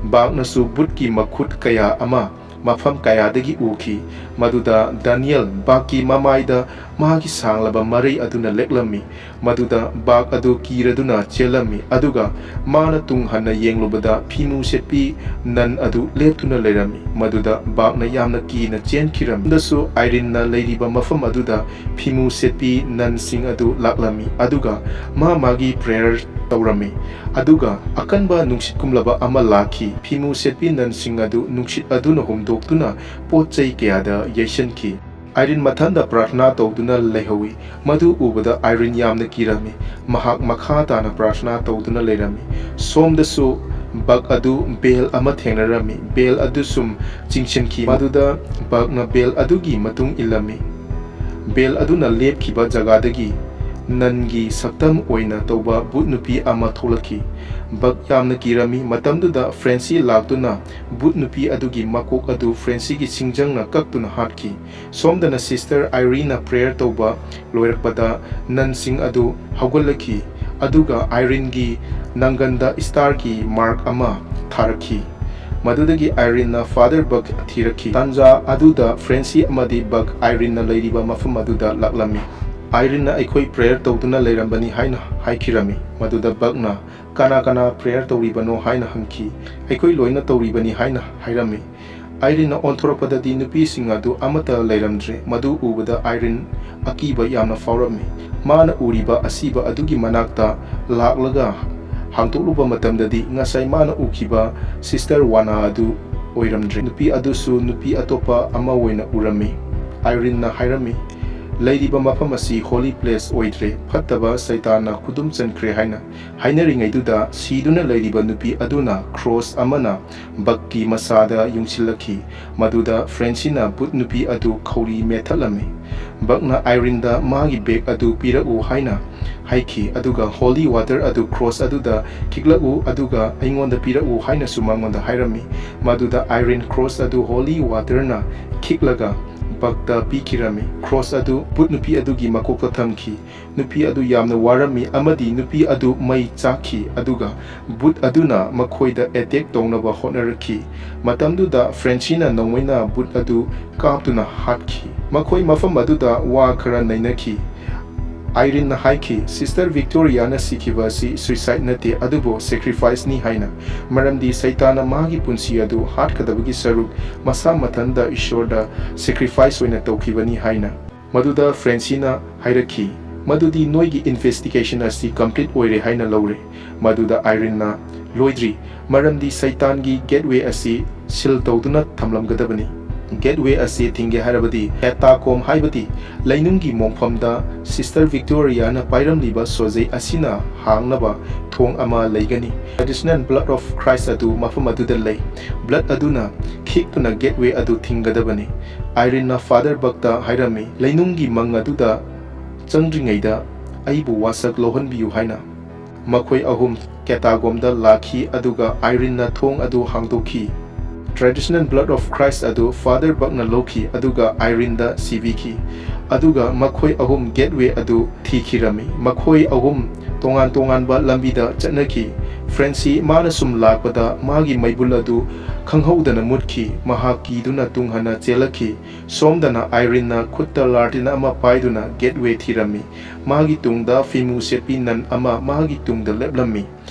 ꯕꯥꯛꯅꯁꯨ ꯚꯨꯠꯀꯤ ꯃꯈꯨꯠ ꯀꯌꯥ ꯑꯃ ꯃꯐꯝ ꯀꯌꯥꯗꯒꯤ ꯎꯈꯤ꯫ ꯃꯗꯨꯗ ꯗꯥꯅꯤꯌꯦꯜ ꯕꯥꯛꯀꯤ ꯃꯃꯥꯏꯗ ꯃꯥꯒꯤ ꯁꯥꯡꯂꯕ ꯃꯔꯩ ꯑꯗꯨꯅ ꯂꯦꯛꯂꯝꯃꯤ꯫ ꯃꯗꯨꯗ ꯕꯥꯛ ꯑꯗꯨ ꯀꯤꯔꯗꯨꯅ ꯆꯦꯜꯂꯝꯃꯤ, ꯑꯗꯨꯒ ꯃꯥꯅ ꯇꯨꯡ ꯍꯟꯅ ꯌꯦꯡꯂꯨꯕꯗ ꯐꯤꯃꯨ ꯁꯦꯠꯄꯤ ꯅꯟ ꯑꯗꯨ ꯂꯦꯞꯇꯨꯅ ꯂꯩꯔꯝꯃꯤ꯫ ꯃꯗꯨꯗ ꯕꯥꯛꯅ ꯌꯥꯝꯅ ꯀꯤꯅ ꯆꯦꯟꯈꯤꯔꯝꯃꯤ꯫ ꯑꯗꯁꯨ ꯑꯥꯏꯔꯤꯟꯅ ꯂꯩꯔꯤꯕ ꯃꯐꯝ ꯑꯗꯨꯗ ꯐꯤꯃꯨ ꯁꯦꯠꯄꯤ ꯅꯟꯁꯤꯡ ꯑꯗꯨ ꯂꯥꯛꯂꯝꯃꯤ, ꯑꯗꯨꯒ ꯃꯥ ꯃꯥꯒꯤ prayer ꯇꯧꯔꯝꯃꯤ꯫ ꯑꯗꯨꯒ ꯑꯀꯟꯕ ꯅꯨꯡꯁꯤꯠ ꯀꯨꯝꯂꯕ ꯑꯃ ꯂꯥꯛꯈꯤ꯫ ꯐꯤꯃꯨ ꯁꯦꯠꯄꯤ ꯅꯟꯁꯤꯡ ꯑꯗꯨ ꯅꯨꯡꯁꯤꯠ ꯑꯗꯨꯅ ꯍꯨꯝꯗꯣꯛꯇꯨꯅ ꯄꯣꯠ ꯆꯩ ꯀꯌꯥꯗ ꯌꯩꯁꯟꯈꯤ꯫ ꯑꯥꯏꯔꯤꯟ ꯃꯊꯟꯗ ꯄ꯭ꯔꯥꯔꯊꯅꯥ ꯇꯧꯗꯨꯅ ꯂꯩꯍꯧꯏ꯫ ꯃꯗꯨ ꯎꯕꯗ ꯑꯥꯏꯔꯤꯟ ꯌꯥꯝꯅ ꯀꯤꯔꯝꯃꯤ꯫ ꯃꯍꯥꯛ ꯃꯈꯥ ꯇꯥꯅ ꯄ꯭ꯔꯥꯔꯊꯅꯥ ꯇꯧꯗꯨꯅ ꯂꯩꯔꯝꯃꯤ꯫ ꯁꯣꯝꯗꯁꯨ ꯕꯛ ꯑꯗꯨ ꯕꯦꯜ ꯑꯃ ꯊꯦꯡꯅꯔꯝꯃꯤ꯫ ꯕꯦꯜ ꯑꯗꯨ ꯁꯨꯝ ꯆꯤꯡꯁꯤꯟꯈꯤ꯫ ꯃꯗꯨꯗ ꯕꯛꯅ ꯕꯦꯜ ꯑꯗꯨꯒꯤ ꯃꯇꯨꯡ ꯏꯜꯂꯝꯃꯤ꯫ ꯕꯦꯜ ꯑꯗꯨꯅ ꯂꯦꯞꯈꯤꯕ ꯖꯒꯥꯗꯒꯤ ꯅꯟꯒꯤ ꯁꯛꯇꯝ ꯑꯣꯏꯅ ꯇꯧꯕ ꯚꯨꯠ ꯅꯨꯄꯤ ꯑꯃ ꯊꯣꯛꯂꯛꯈꯤ꯫ ꯕꯛ ꯌꯥꯝꯅ ꯀꯤꯔꯝꯃꯤ꯫ ꯃꯇꯝꯗꯨꯗ ꯐ꯭ꯔꯦꯟꯁꯤ ꯂꯥꯛꯇꯨꯅ ꯚꯨꯠ ꯅꯨꯄꯤ ꯑꯗꯨꯒꯤ ꯃꯀꯣꯛ ꯑꯗꯨ ꯐ꯭ꯔꯦꯟꯁꯤꯒꯤ ꯁꯤꯡꯖꯪꯅ ꯀꯛꯇꯨꯅ ꯍꯥꯠꯈꯤ꯫ ꯁꯣꯝꯗꯅ ꯁꯤꯁꯇꯔ ꯑꯥꯏꯔꯤꯅ ꯄ꯭ꯔꯦꯌꯔ ꯇꯧꯕ ꯂꯣꯏꯔꯛꯄꯗ ꯅꯟꯁꯤꯡ ꯑꯗꯨ ꯍꯧꯒꯠꯂꯛꯈꯤ, ꯑꯗꯨꯒ ꯑꯥꯏꯔꯤꯟꯒꯤ ꯅꯪꯒꯟꯗ ꯁ꯭ꯇꯥꯔꯒꯤ ꯃꯥꯔꯛ ꯑꯃ ꯊꯥꯔꯛꯈꯤ꯫ ꯃꯗꯨꯗꯒꯤ ꯑꯥꯏꯔꯤꯟꯅ ꯐꯥꯗꯔ ꯕꯛ ꯊꯤꯔꯛꯈꯤ꯫ ꯇꯥꯟꯖꯥ ꯑꯗꯨꯗ ꯐ꯭ꯔꯦꯟꯁꯤ ꯑꯃꯗꯤ ꯕꯛ ꯑꯥꯏꯔꯤꯟꯅ ꯂꯩꯔꯤꯕ ꯃꯐꯝ ꯑꯗꯨꯗ ꯂꯥꯛꯂꯝꯃꯤ꯫ ꯑꯥꯏꯔꯤꯟꯅ "ꯑꯩꯈꯣꯏ ꯄ꯭ꯔꯦꯌꯔ ꯇꯧꯗꯨꯅ ꯂꯩꯔꯝꯕꯅꯤ" ꯍꯥꯏꯅ ꯍꯥꯏꯈꯤꯔꯝꯃꯤ꯫ ꯃꯗꯨꯗ ꯕꯛꯅ "ꯀꯅꯥ ꯀꯅꯥ ꯄ꯭ꯔꯦꯌꯔ ꯇꯧꯔꯤꯕꯅꯣ?" ꯍꯥꯏꯅ ꯍꯪꯈꯤ꯫ "ꯑꯩꯈꯣꯏ ꯂꯣꯏꯅ ꯇꯧꯔꯤꯕꯅꯤ" ꯍꯥꯏꯅ ꯍꯥꯏꯔꯝꯃꯤ꯫ ꯑꯥꯏꯔꯤꯟꯅ ꯑꯣꯟꯊꯣꯔꯛꯄꯗꯗꯤ ꯅꯨꯄꯤꯁꯤꯡ ꯑꯗꯨ ꯑꯃꯠꯇ ꯂꯩꯔꯝꯗ꯭ꯔꯦ꯫ ꯃꯗꯨ ꯎꯕꯗ ꯑꯥꯏꯔꯤꯟ ꯑꯀꯤꯕ ꯌꯥꯝꯅ ꯐꯥꯎꯔꯝꯃꯤ꯫ ꯃꯥꯅ ꯎꯔꯤꯕ ꯑꯁꯤꯕ ꯑꯗꯨꯒꯤ ꯃꯅꯥꯛꯇ ꯂꯥꯛꯂꯒ ꯍꯥꯡꯗꯣꯛꯂꯨꯕ ꯃꯇꯝꯗꯗꯤ ꯉꯁꯥꯏ ꯃꯥꯅ ꯎꯈꯤꯕ ꯁꯤꯁꯇꯔ ꯋꯥꯅꯥ ꯑꯗꯨ ꯑꯣꯏꯔꯝꯗ꯭ꯔꯦ꯫ ꯅꯨꯄꯤ ꯑꯗꯨꯁꯨ ꯅꯨꯄꯤ ꯑꯇꯣꯞꯄ ꯑꯃ ꯑꯣꯏꯅ ꯎꯔꯝꯃꯤ꯫ ꯑꯥꯏꯔꯤꯟꯅ ꯍꯥꯏꯔꯝꯃꯤ, "ꯂꯩꯔꯤꯕ ꯃꯐꯝ ꯑꯁꯤ ꯍꯣꯂꯤ ꯄ꯭ꯂꯦꯁ ꯑꯣꯏꯗ꯭ꯔꯦ, ꯐꯠꯇꯕ ꯁꯩꯇꯥꯟꯅ ꯈꯨꯗꯨꯝ ꯆꯟꯈ꯭ꯔꯦ" ꯍꯥꯏꯅ ꯍꯥꯏꯅꯔꯤꯉꯩꯗꯨꯗ ꯁꯤꯗꯨꯅ ꯂꯩꯔꯤꯕ ꯅꯨꯄꯤ ꯑꯗꯨꯅ ꯀ꯭ꯔꯣꯁ ꯑꯃꯅ ꯕꯛꯀꯤ ꯃꯁꯥꯗ ꯌꯨꯡꯁꯤꯜꯂꯛꯈꯤ꯫ ꯃꯗꯨꯗ ꯐ꯭ꯔꯦꯟꯁꯤꯅ ꯚꯨꯠ ꯅꯨꯄꯤ ꯑꯗꯨ ꯈꯧꯔꯤ ꯃꯦꯠꯊꯠꯂꯝꯃꯤ꯫ ꯕꯛꯅ ꯑꯥꯏꯔꯤꯟꯗ "ꯃꯥꯒꯤ ꯕꯦꯒ ꯑꯗꯨ ꯄꯤꯔꯛꯎ" ꯍꯥꯏꯅ ꯍꯥꯏꯈꯤ, ꯑꯗꯨꯒ "ꯍꯣꯂꯤ ꯋꯥꯇꯔ ꯑꯗꯨ ꯀ꯭ꯔꯣꯁ ꯑꯗꯨꯗ ꯈꯤꯛꯂꯛꯎ, ꯑꯗꯨꯒ ꯑꯩꯉꯣꯟꯗ ꯄꯤꯔꯛꯎ" ꯍꯥꯏꯅꯁꯨ ꯃꯉꯣꯟꯗ ꯍꯥꯏꯔꯝꯃꯤ꯫ ꯃꯗꯨꯗ ꯑꯥꯏꯔꯤꯟ ꯀ꯭ꯔꯣꯁ ꯑꯗꯨ ꯍꯣꯂꯤ ꯋꯥꯇꯔꯅ ꯈꯤꯛꯂꯒ ꯕꯛꯇ ꯄꯤꯈꯤꯔꯝꯃꯤ꯫ ꯀ꯭ꯔꯣꯁ ꯑꯗꯨ ꯚꯨꯠ ꯅꯨꯄꯤ ꯑꯗꯨꯒꯤ ꯃꯀꯣꯛꯇ ꯊꯝꯈꯤ꯫ ꯅꯨꯄꯤ ꯑꯗꯨ ꯌꯥꯝꯅ ꯋꯥꯔꯝꯃꯤ ꯑꯃꯗꯤ ꯅꯨꯄꯤ ꯑꯗꯨ ꯃꯩ ꯆꯥꯛꯈꯤ, ꯑꯗꯨꯒ ꯚꯨꯠ ꯑꯗꯨꯅ ꯃꯈꯣꯏꯗ ꯑꯦꯇꯦꯛ ꯇꯧꯅꯕ ꯍꯣꯠꯅꯔꯛꯈꯤ꯫ ꯃꯇꯝꯗꯨꯗ ꯐ꯭ꯔꯦꯟꯁꯤꯅ ꯅꯣꯡꯃꯩꯅ ꯚꯨꯠ ꯑꯗꯨ ꯀꯥꯞꯇꯨꯅ ꯍꯥꯠꯈꯤ꯫ ꯃꯈꯣꯏ ꯃꯐꯝ ꯑꯗꯨꯗ ꯋꯥ ꯈꯔ ꯅꯩꯅꯈꯤ꯫ ꯑꯥꯏꯔꯤꯟꯅ ꯍꯥꯏꯈꯤ, "ꯁꯤꯁꯇꯔ ꯚꯤꯛꯇꯣꯔꯤꯌꯥꯅ ꯁꯤꯈꯤꯕ ꯑꯁꯤ ꯁꯨꯏꯁꯥꯏꯗ ꯅꯠꯇꯦ, ꯑꯗꯨꯕꯨ ꯁꯦꯀ꯭ꯔꯤꯐꯥꯏꯁꯅꯤ" ꯍꯥꯏꯅ, ꯃꯔꯝꯗꯤ ꯁꯩꯇꯥꯟꯅ ꯃꯥꯒꯤ ꯄꯨꯟꯁꯤ ꯑꯗꯨ ꯍꯥꯠꯀꯗꯕꯒꯤ ꯁꯔꯨꯛ ꯃꯁꯥ ꯃꯊꯟꯇ ꯏꯁꯣꯔꯗ ꯁꯦꯀ꯭ꯔꯤꯐꯥꯏꯁ ꯑꯣꯏꯅ ꯇꯧꯈꯤꯕꯅꯤ ꯍꯥꯏꯅ꯫ ꯃꯗꯨꯗ ꯐ꯭ꯔꯦꯟꯁꯤꯅ ꯍꯥꯏꯔꯛꯈꯤ, ꯃꯗꯨꯗꯤ ꯅꯣꯏꯒꯤ investigation ꯑꯁꯤ complete ꯑꯣꯏꯔꯦ ꯍꯥꯏꯅ ꯂꯧꯔꯦ꯫ ꯃꯗꯨꯗ ꯑꯥꯏꯔꯤꯟꯅ, "ꯂꯣꯏꯗ꯭ꯔꯤ, ꯃꯔꯝꯗꯤ ꯁꯩꯇꯥꯟꯒꯤ gateway ꯑꯁꯤ seal ꯇꯧꯗꯨꯅ ꯊꯝꯂꯝꯒꯗꯕꯅꯤ"꯫ Gateway ꯑꯁꯤ ꯊꯤꯡꯒꯦ ꯍꯥꯏꯔꯕꯗꯤ catacomb, ꯍꯥꯏꯕꯗꯤ ꯂꯩꯅꯨꯡꯒꯤ ꯃꯣꯡꯐꯝꯗ Sister Victoriaꯅ ꯄꯥꯏꯔꯝꯂꯤꯕ ꯁꯣꯖꯩ ꯑꯁꯤꯅ ꯍꯥꯡꯅꯕ ꯊꯣꯡ ꯑꯃ ꯂꯩꯒꯅꯤ꯫ Traditional Blood of Christ ꯑꯗꯨ ꯃꯐꯝ ꯑꯗꯨꯗ ꯂꯩ꯫ Blood ꯑꯗꯨꯅ ꯈꯤꯛꯇꯨꯅ gateway ꯑꯗꯨ ꯊꯤꯡꯒꯗꯕꯅꯤ꯫ ꯑꯥꯏꯔꯤꯟꯅ Father Buckꯇ ꯍꯥꯏꯔꯝꯃꯤ, "ꯂꯩꯅꯨꯡꯒꯤ ꯃꯪ ꯑꯗꯨꯗ ꯆꯪꯗ꯭ꯔꯤꯉꯩꯗ ꯑꯩꯕꯨ ꯋꯥꯁꯛ ꯂꯧꯍꯟꯕꯤꯌꯨ" ꯍꯥꯏꯅ꯫ ꯃꯈꯣꯏ ꯑꯍꯨꯝ catacombꯗ ꯂꯥꯛꯈꯤ, ꯑꯗꯨꯒ ꯑꯥꯏꯔꯤꯟꯅ ꯊꯣꯡ ꯑꯗꯨ ꯍꯥꯡꯗꯣꯛꯈꯤ꯫ Traditional Blood of Christ ꯑꯗꯨ Father Buckꯅ ꯂꯧꯈꯤ, ꯑꯗꯨꯒ ꯑꯥꯏꯔꯤꯟꯗ ꯁꯤꯕꯤꯈꯤ꯫ ꯑꯗꯨꯒ ꯃꯈꯣꯏ ꯑꯍꯨꯝ gateway ꯑꯗꯨ ꯊꯤꯈꯤꯔꯝꯃꯤ꯫ ꯃꯈꯣꯏ ꯑꯍꯨꯝ ꯇꯣꯉꯥꯟ ꯇꯣꯉꯥꯟꯕ ꯂꯝꯕꯤꯗ ꯆꯠꯅꯈꯤ꯫ ꯐ꯭ꯔꯦꯟꯁꯤ, ꯃꯥꯅ ꯁꯨꯝ ꯂꯥꯛꯄꯗ, ꯃꯥꯒꯤ ꯃꯩꯕꯨꯜ ꯑꯗꯨ ꯈꯪꯍꯧꯗꯅ ꯃꯨꯠꯈꯤ꯫ ꯃꯍꯥꯛ ꯀꯤꯗꯨꯅ ꯇꯨꯡ ꯍꯟꯅ ꯆꯦꯜꯂꯛꯈꯤ꯫ ꯁꯣꯝꯗꯅ ꯑꯥꯏꯔꯤꯟꯅ ꯈꯨꯠꯇ ꯂꯥꯔꯇꯤꯟ ꯑꯃ ꯄꯥꯏꯗꯨꯅ gateway ꯊꯤꯔꯝꯃꯤ꯫ ꯃꯥꯒꯤ ꯇꯨꯡꯗ ꯐꯤꯃꯨ ꯁꯦꯠꯄꯤ ꯅꯟ ꯑꯃ ꯃꯥꯒꯤ ꯇꯨꯡꯗ ꯂꯦꯞꯂꯝꯃꯤ꯫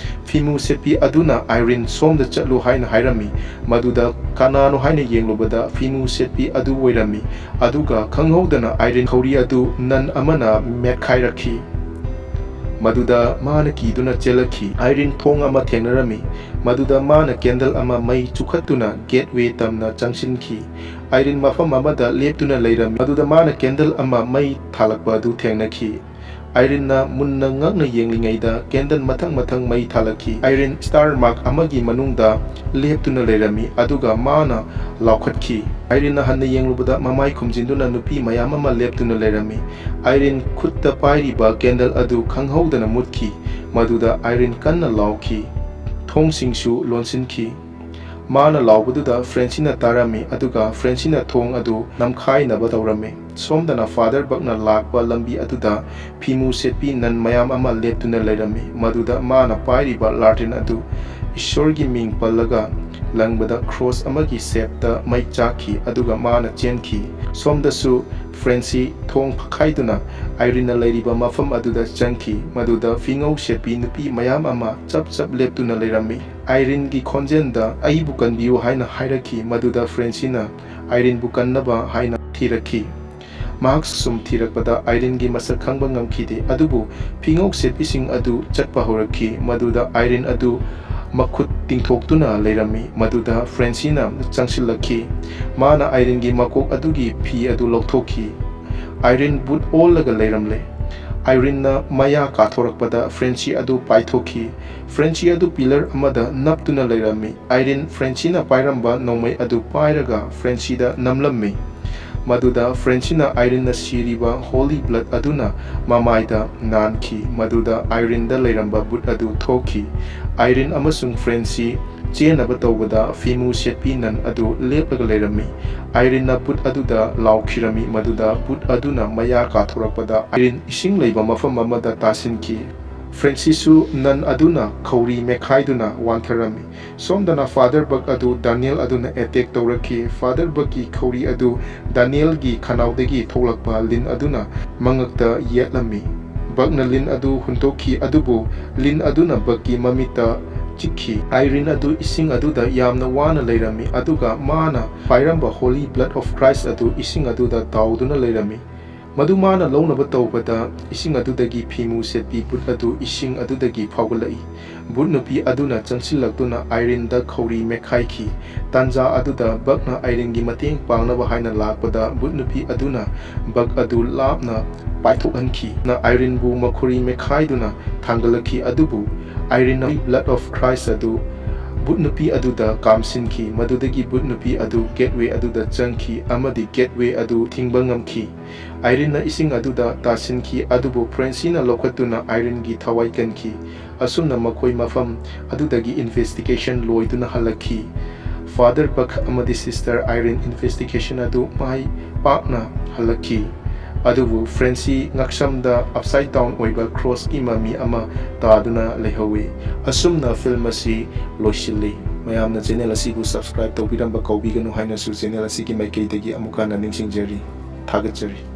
ꯐꯤꯃꯨ ꯁꯦꯠꯄꯤ ꯑꯗꯨꯅ ꯑꯥꯏꯔꯤꯟ, "ꯁꯣꯝꯗ ꯆꯠꯂꯨ" ꯍꯥꯏꯅ ꯍꯥꯏꯔꯝꯃꯤ꯫ ꯃꯗꯨꯗ ꯀꯅꯥꯅꯣ ꯍꯥꯏꯅ ꯌꯦꯡꯂꯨꯕꯗ, ꯐꯤꯃꯨ ꯁꯦꯠꯄꯤ ꯑꯗꯨ ꯑꯣꯏꯔꯝꯃꯤ꯫ ꯑꯗꯨꯒ ꯈꯪꯍꯧꯗꯅ ꯑꯥꯏꯔꯤꯟ ꯈꯧꯔꯤ ꯑꯗꯨ ꯅꯟ ꯑꯃꯅ ꯃꯦꯠꯈꯥꯏꯔꯛꯈꯤ꯫ ꯃꯗꯨꯗ ꯃꯥꯅ ꯀꯤꯗꯨꯅ ꯆꯦꯜꯂꯛꯈꯤ꯫ ꯑꯥꯏꯔꯤꯟ ꯊꯣꯡ ꯑꯃ ꯊꯦꯡꯅꯔꯝꯃꯤ꯫ ꯃꯗꯨꯗ ꯃꯥꯅ candle ꯑꯃ ꯃꯩ ꯆꯨꯈꯠꯇꯨꯅ gateway ꯇꯝꯅ ꯆꯪꯁꯤꯟꯈꯤ꯫ ꯑꯥꯏꯔꯤꯟ ꯃꯐꯝ ꯑꯃꯗ ꯂꯦꯞꯇꯨꯅ ꯂꯩꯔꯝꯃꯤ꯫ ꯃꯗꯨꯗ ꯃꯥꯅ candle ꯑꯃ ꯃꯩ ꯊꯥꯜꯂꯛꯄ ꯑꯗꯨ ꯊꯦꯡꯅꯈꯤ꯫ ꯑꯥꯏꯔꯤꯟꯅ ꯃꯨꯟꯅ ꯉꯛꯅ ꯌꯦꯡꯂꯤꯉꯩꯗ candle ꯃꯊꯪ ꯃꯊꯪ ꯃꯩ ꯊꯥꯜꯂꯛꯈꯤ꯫ ꯑꯥꯏꯔꯤꯟ star mark ꯑꯃꯒꯤ ꯃꯅꯨꯡꯗ ꯂꯦꯞꯇꯨꯅ ꯂꯩꯔꯝꯃꯤ, ꯑꯗꯨꯒ ꯃꯥꯅ ꯂꯥꯎꯈꯠꯈꯤ꯫ ꯑꯥꯏꯔꯤꯟꯅ ꯍꯟꯅ ꯌꯦꯡꯂꯨꯕꯗ ꯃꯃꯥꯏ ꯈꯨꯝꯖꯤꯟꯗꯨꯅ ꯅꯨꯄꯤ ꯃꯌꯥꯝ ꯑꯃ ꯂꯦꯞꯇꯨꯅ ꯂꯩꯔꯝꯃꯤ꯫ ꯑꯥꯏꯔꯤꯟ ꯈꯨꯠꯇ ꯄꯥꯏꯔꯤꯕ candle ꯑꯗꯨ ꯈꯪꯍꯧꯗꯅ ꯃꯨꯠꯈꯤ꯫ ꯃꯗꯨꯗ ꯑꯥꯏꯔꯤꯟ ꯀꯟꯅ ꯂꯥꯎꯈꯤ꯫ ꯊꯣꯡꯁꯤꯡꯁꯨ ꯂꯣꯟꯁꯤꯟꯈꯤ꯫ ꯃꯥꯅ ꯂꯥꯎꯕꯗꯨꯗ ꯐ꯭ꯔꯦꯟꯁꯤꯅ ꯇꯥꯔꯝꯃꯤ, ꯑꯗꯨꯒ ꯐ꯭ꯔꯦꯟꯁꯤꯅ ꯊꯣꯡ ꯑꯗꯨ ꯅꯝꯈꯥꯏꯅꯕ ꯇꯧꯔꯝꯃꯤ꯫ ꯁꯣꯝꯗꯅ ꯐꯥꯗꯔ ꯕꯛꯅ ꯂꯥꯛꯄ ꯂꯝꯕꯤ ꯑꯗꯨꯗ ꯐꯤꯃꯨ ꯁꯦꯠꯄꯤ ꯅꯟ ꯃꯌꯥꯝ ꯑꯃ ꯂꯦꯞꯇꯨꯅ ꯂꯩꯔꯝꯃꯤ, ꯃꯗꯨꯗ ꯃꯥꯅ ꯄꯥꯏꯔꯤꯕ ꯂꯥꯔꯇꯤꯟ ꯑꯗꯨ ꯏꯁꯣꯔꯒꯤ ꯃꯤꯡ ꯄꯜꯂꯒ ꯂꯪꯕꯗ ꯀ꯭ꯔꯣꯁ ꯑꯃꯒꯤ ꯁꯦꯞꯇ ꯃꯩ ꯆꯥꯛꯈꯤ, ꯑꯗꯨꯒ ꯃꯥꯅ ꯆꯦꯟꯈꯤ꯫ ꯁꯣꯝꯗꯁꯨ ꯐ꯭ꯔꯦꯟꯁꯤ ꯊꯣꯡ ꯐꯛꯈꯥꯏꯗꯨꯅ ꯑꯥꯏꯔꯤꯟꯅ ꯂꯩꯔꯤꯕ ꯃꯐꯝ ꯑꯗꯨꯗ ꯆꯪꯈꯤ, ꯃꯗꯨꯗ ꯐꯤꯉꯧ ꯁꯦꯠꯄꯤ ꯅꯨꯄꯤ ꯃꯌꯥꯝ ꯑꯃ ꯆꯞ ꯆꯞ ꯂꯦꯞꯇꯨꯅ ꯂꯩꯔꯝꯃꯤ꯫ ꯑꯥꯏꯔꯤꯟꯒꯤ ꯈꯣꯟꯖꯦꯜꯗ, "ꯑꯩꯕꯨ ꯀꯟꯕꯤꯌꯨ" ꯍꯥꯏꯅ ꯍꯥꯏꯔꯛꯈꯤ, ꯃꯗꯨꯗ ꯐ꯭ꯔꯦꯟꯁꯤꯅ ꯑꯥꯏꯔꯤꯟꯕꯨ ꯀꯟꯅꯕ ꯍꯥꯏꯅ ꯊꯤꯔꯛꯈꯤ꯫ ꯃꯍꯥꯛ ꯁꯨꯝ ꯊꯤꯔꯛꯄꯗ ꯑꯥꯏꯔꯤꯟꯒꯤ ꯃꯁꯛ ꯈꯪꯕ ꯉꯝꯈꯤꯗꯦ, ꯑꯗꯨꯕꯨ ꯐꯤꯉꯧ ꯁꯦꯠꯄꯤꯁꯤꯡ ꯑꯗꯨ ꯆꯠꯄ ꯍꯧꯔꯛꯈꯤ꯫ ꯃꯗꯨꯗ ꯑꯥꯏꯔꯤꯟ ꯑꯗꯨ ꯃꯈꯨꯠ ꯇꯤꯡꯊꯣꯛꯇꯨꯅ ꯂꯩꯔꯝꯃꯤ꯫ ꯃꯗꯨꯗ ꯐ꯭ꯔꯦꯟꯁꯤꯅ ꯆꯪꯁꯤꯜꯂꯛꯈꯤ꯫ ꯃꯥꯅ ꯑꯥꯏꯔꯤꯟꯒꯤ ꯃꯀꯣꯛ ꯑꯗꯨꯒꯤ ꯐꯤ ꯑꯗꯨ ꯂꯧꯊꯣꯛꯈꯤ꯫ ꯑꯥꯏꯔꯤꯟ ꯕꯨꯠ ꯑꯣꯜꯂꯒ ꯂꯩꯔꯝꯂꯦ꯫ ꯑꯥꯏꯔꯤꯟꯅ ꯃꯌꯥ ꯀꯥꯊꯣꯔꯛꯄꯗ ꯐ꯭ꯔꯦꯟꯁꯤ ꯑꯗꯨ ꯄꯥꯏꯊꯣꯛꯈꯤ꯫ ꯐ꯭ꯔꯦꯟꯁꯤ ꯑꯗꯨ ꯄꯤꯂꯔ ꯑꯃꯗ ꯅꯞꯇꯨꯅ ꯂꯩꯔꯝꯃꯤ꯫ ꯑꯥꯏꯔꯤꯟ ꯐ꯭ꯔꯦꯟꯁꯤꯅ ꯄꯥꯏꯔꯝꯕ ꯅꯣꯡꯃꯩ ꯑꯗꯨ ꯄꯥꯏꯔꯒ ꯐ꯭ꯔꯦꯟꯁꯤꯗ ꯅꯝꯂꯝꯃꯤ꯫ ꯃꯗꯨꯗ ꯐ꯭ꯔꯦꯟꯁꯤꯅ ꯑꯥꯏꯔꯤꯟꯅ ꯁꯤꯔꯤꯕ ꯍꯣꯂꯤ ꯕ꯭ꯂꯠ ꯑꯗꯨꯅ ꯃꯃꯥꯏꯗ ꯅꯥꯟꯈꯤ꯫ ꯃꯗꯨꯗ ꯑꯥꯏꯔꯤꯟꯗ ꯂꯩꯔꯝꯕ ꯕꯨꯠ ꯑꯗꯨ ꯊꯣꯛꯈꯤ꯫ ꯑꯥꯏꯔꯤꯟ ꯑꯃꯁꯨꯡ ꯐ꯭ꯔꯦꯟꯁꯤ ꯆꯦꯟꯅꯕ ꯇꯧꯕꯗ ꯐꯤꯃꯨ ꯁꯦꯠꯄꯤ ꯅꯟ ꯑꯗꯨ ꯂꯦꯞꯂꯒ ꯂꯩꯔꯝꯃꯤ꯫ ꯑꯥꯏꯔꯤꯟꯅ ꯕꯨꯠ ꯑꯗꯨꯗ ꯂꯥꯎꯈꯤꯔꯝꯃꯤ, ꯃꯗꯨꯗ ꯕꯨꯠ ꯑꯗꯨꯅ ꯃꯌꯥ ꯀꯥꯊꯣꯔꯛꯄꯗ ꯑꯥꯏꯔꯤꯟ ꯏꯁꯤꯡ ꯂꯩꯕ ꯃꯐꯝ ꯑꯃꯗ ꯇꯥꯁꯤꯟꯈꯤ꯫ ꯐ꯭ꯔꯦꯟꯁꯤꯁꯁꯨ ꯅꯟ ꯑꯗꯨꯅ ꯈꯧꯔꯤ ꯃꯦꯠꯈꯥꯏꯗꯨꯅ ꯋꯥꯟꯊꯔꯝꯃꯤ꯫ ꯁꯣꯝꯗꯅ ꯐꯥꯗꯔ ꯕꯛ ꯑꯗꯨ ꯗꯥꯅꯤꯌꯦꯜ ꯑꯗꯨꯅ ꯑꯦꯇꯦꯛ ꯇꯧꯔꯛꯈꯤ꯫ ꯐꯥꯗꯔ ꯕꯛꯀꯤ ꯈꯧꯔꯤ ꯑꯗꯨ ꯗꯥꯅꯤꯌꯦꯜꯒꯤ ꯈꯅꯥꯎꯗꯒꯤ ꯊꯣꯛꯂꯛꯄ ꯂꯤꯟ ꯑꯗꯨꯅ ꯃꯉꯛꯇ ꯌꯦꯠꯂꯝꯃꯤ꯫ ꯕꯛꯅ ꯂꯤꯟ ꯑꯗꯨ ꯍꯨꯟꯗꯣꯛꯈꯤ, ꯑꯗꯨꯕꯨ ꯂꯤꯟ ꯑꯗꯨꯅ ꯕꯛꯀꯤ ꯃꯃꯤꯠꯇ ꯆꯤꯛꯈꯤ꯫ ꯑꯥꯏꯔꯤꯟ ꯑꯗꯨ ꯏꯁꯤꯡ ꯑꯗꯨꯗ ꯌꯥꯝꯅ ꯋꯥꯅ ꯂꯩꯔꯝꯃꯤ, ꯑꯗꯨꯒ ꯃꯥꯅ ꯄꯥꯏꯔꯝꯕ Holy Blood of Christ ꯑꯗꯨ ꯏꯁꯤꯡ ꯑꯗꯨꯗ ꯇꯥꯎꯗꯨꯅ ꯂꯩꯔꯝꯃꯤ꯫ ꯃꯗꯨ ꯃꯥꯅ ꯂꯧꯅꯕ ꯇꯧꯕꯗ, ꯏꯁꯤꯡ ꯑꯗꯨꯗꯒꯤ ꯐꯤꯃꯨ ꯁꯦꯠꯄꯤ ꯕꯨꯠ ꯑꯗꯨ ꯏꯁꯤꯡ ꯑꯗꯨꯗꯒꯤ ꯐꯥꯎꯒꯠꯂꯛꯏ꯫ ꯕꯨꯠ ꯅꯨꯄꯤ ꯑꯗꯨꯅ ꯆꯪꯁꯤꯜꯂꯛꯇꯨꯅ ꯑꯥꯏꯔꯤꯟꯗ ꯈꯧꯔꯤ ꯃꯦꯠꯈꯥꯏꯈꯤ꯫ ꯇꯥꯟꯖꯥ ꯑꯗꯨꯗ ꯕꯛꯅ ꯑꯥꯏꯔꯤꯟꯒꯤ ꯃꯇꯦꯡ ꯄꯥꯡꯅꯕ ꯍꯥꯏꯅ ꯂꯥꯛꯄꯗ, ꯕꯨꯠ ꯅꯨꯄꯤ ꯑꯗꯨꯅ ꯕꯛ ꯑꯗꯨ ꯂꯥꯞꯅ ꯄꯥꯏꯊꯣꯛꯍꯟꯈꯤ꯫ ꯅ ꯑꯥꯏꯔꯤꯟꯕꯨ ꯃꯈꯣꯔꯤ ꯃꯦꯠꯈꯥꯏꯗꯨꯅ ꯊꯥꯡꯒꯠꯂꯛꯈꯤ, ꯑꯗꯨꯕꯨ ꯑꯥꯏꯔꯤꯟꯅ Blood of Christ ꯑꯗꯨ ꯕꯨꯠ ꯅꯨꯄꯤ ꯑꯗꯨꯗ ꯀꯥꯝꯁꯤꯟꯈꯤ꯫ ꯃꯗꯨꯗꯒꯤ ꯕꯨꯠ ꯅꯨꯄꯤ ꯑꯗꯨ ꯒꯦꯠꯋꯦ ꯑꯗꯨꯗ ꯆꯪꯈꯤ ꯑꯃꯗꯤ ꯒꯦꯠꯋꯦ ꯑꯗꯨ ꯊꯤꯡꯕ ꯉꯝꯈꯤ꯫ ꯑꯥꯏꯔꯤꯟꯅ ꯏꯁꯤꯡ ꯑꯗꯨꯗ ꯇꯥꯁꯤꯟꯈꯤ, ꯑꯗꯨꯕꯨ ꯐ꯭ꯔꯦꯟꯁꯤꯅ ꯂꯧꯈꯠꯇꯨꯅ ꯑꯥꯏꯔꯤꯟꯒꯤ ꯊꯋꯥꯏ ꯀꯟꯈꯤ꯫ ꯑꯁꯨꯝꯅ ꯃꯈꯣꯏ ꯃꯐꯝ ꯑꯗꯨꯗꯒꯤ ꯏꯟꯚꯦꯁꯇꯤꯒꯦꯁꯟ ꯂꯣꯏꯗꯨꯅ ꯍꯜꯂꯛꯈꯤ꯫ ꯐꯥꯗꯔ ꯕꯛ ꯑꯃꯗꯤ ꯁꯤꯁꯇꯔ ꯑꯥꯏꯔꯤꯟ ꯏꯟꯚꯦꯁꯇꯤꯒꯦꯁꯟ ꯑꯗꯨ ꯃꯥꯏ ꯄꯥꯛꯅ ꯍꯜꯂꯛꯈꯤ꯫ ꯑꯗꯨꯕꯨ ꯐ꯭ꯔꯦꯟꯁꯤ ꯉꯛꯁꯝꯗ ꯑꯞꯁꯥꯏꯗ ꯗꯥꯎꯟ ꯑꯣꯏꯕ ꯀ꯭ꯔꯣꯁꯀꯤ ꯃꯃꯤ ꯑꯃ ꯇꯥꯗꯨꯅ ꯂꯩꯍꯧꯏ꯫ ꯑꯁꯨꯝꯅ ꯐꯤꯜꯝ ꯑꯁꯤ ꯂꯣꯏꯁꯤꯜꯂꯤ꯫ ꯃꯌꯥꯝꯅ ꯆꯦꯅꯦꯜ ꯑꯁꯤꯕꯨ ꯁꯕꯁꯀ꯭ꯔꯥꯏꯕ ꯇꯧꯕꯤꯔꯝꯕ ꯀꯥꯎꯕꯤꯒꯅꯨ ꯍꯥꯏꯅꯁꯨ ꯆꯦꯅꯦꯜ ꯑꯁꯤꯒꯤ ꯃꯥꯏꯀꯩꯗꯒꯤ ꯑꯃꯨꯛ ꯍꯟꯅ ꯅꯤꯡꯁꯤꯡꯖꯔꯤ꯫ ꯊꯥꯒꯠꯆꯔꯤ꯫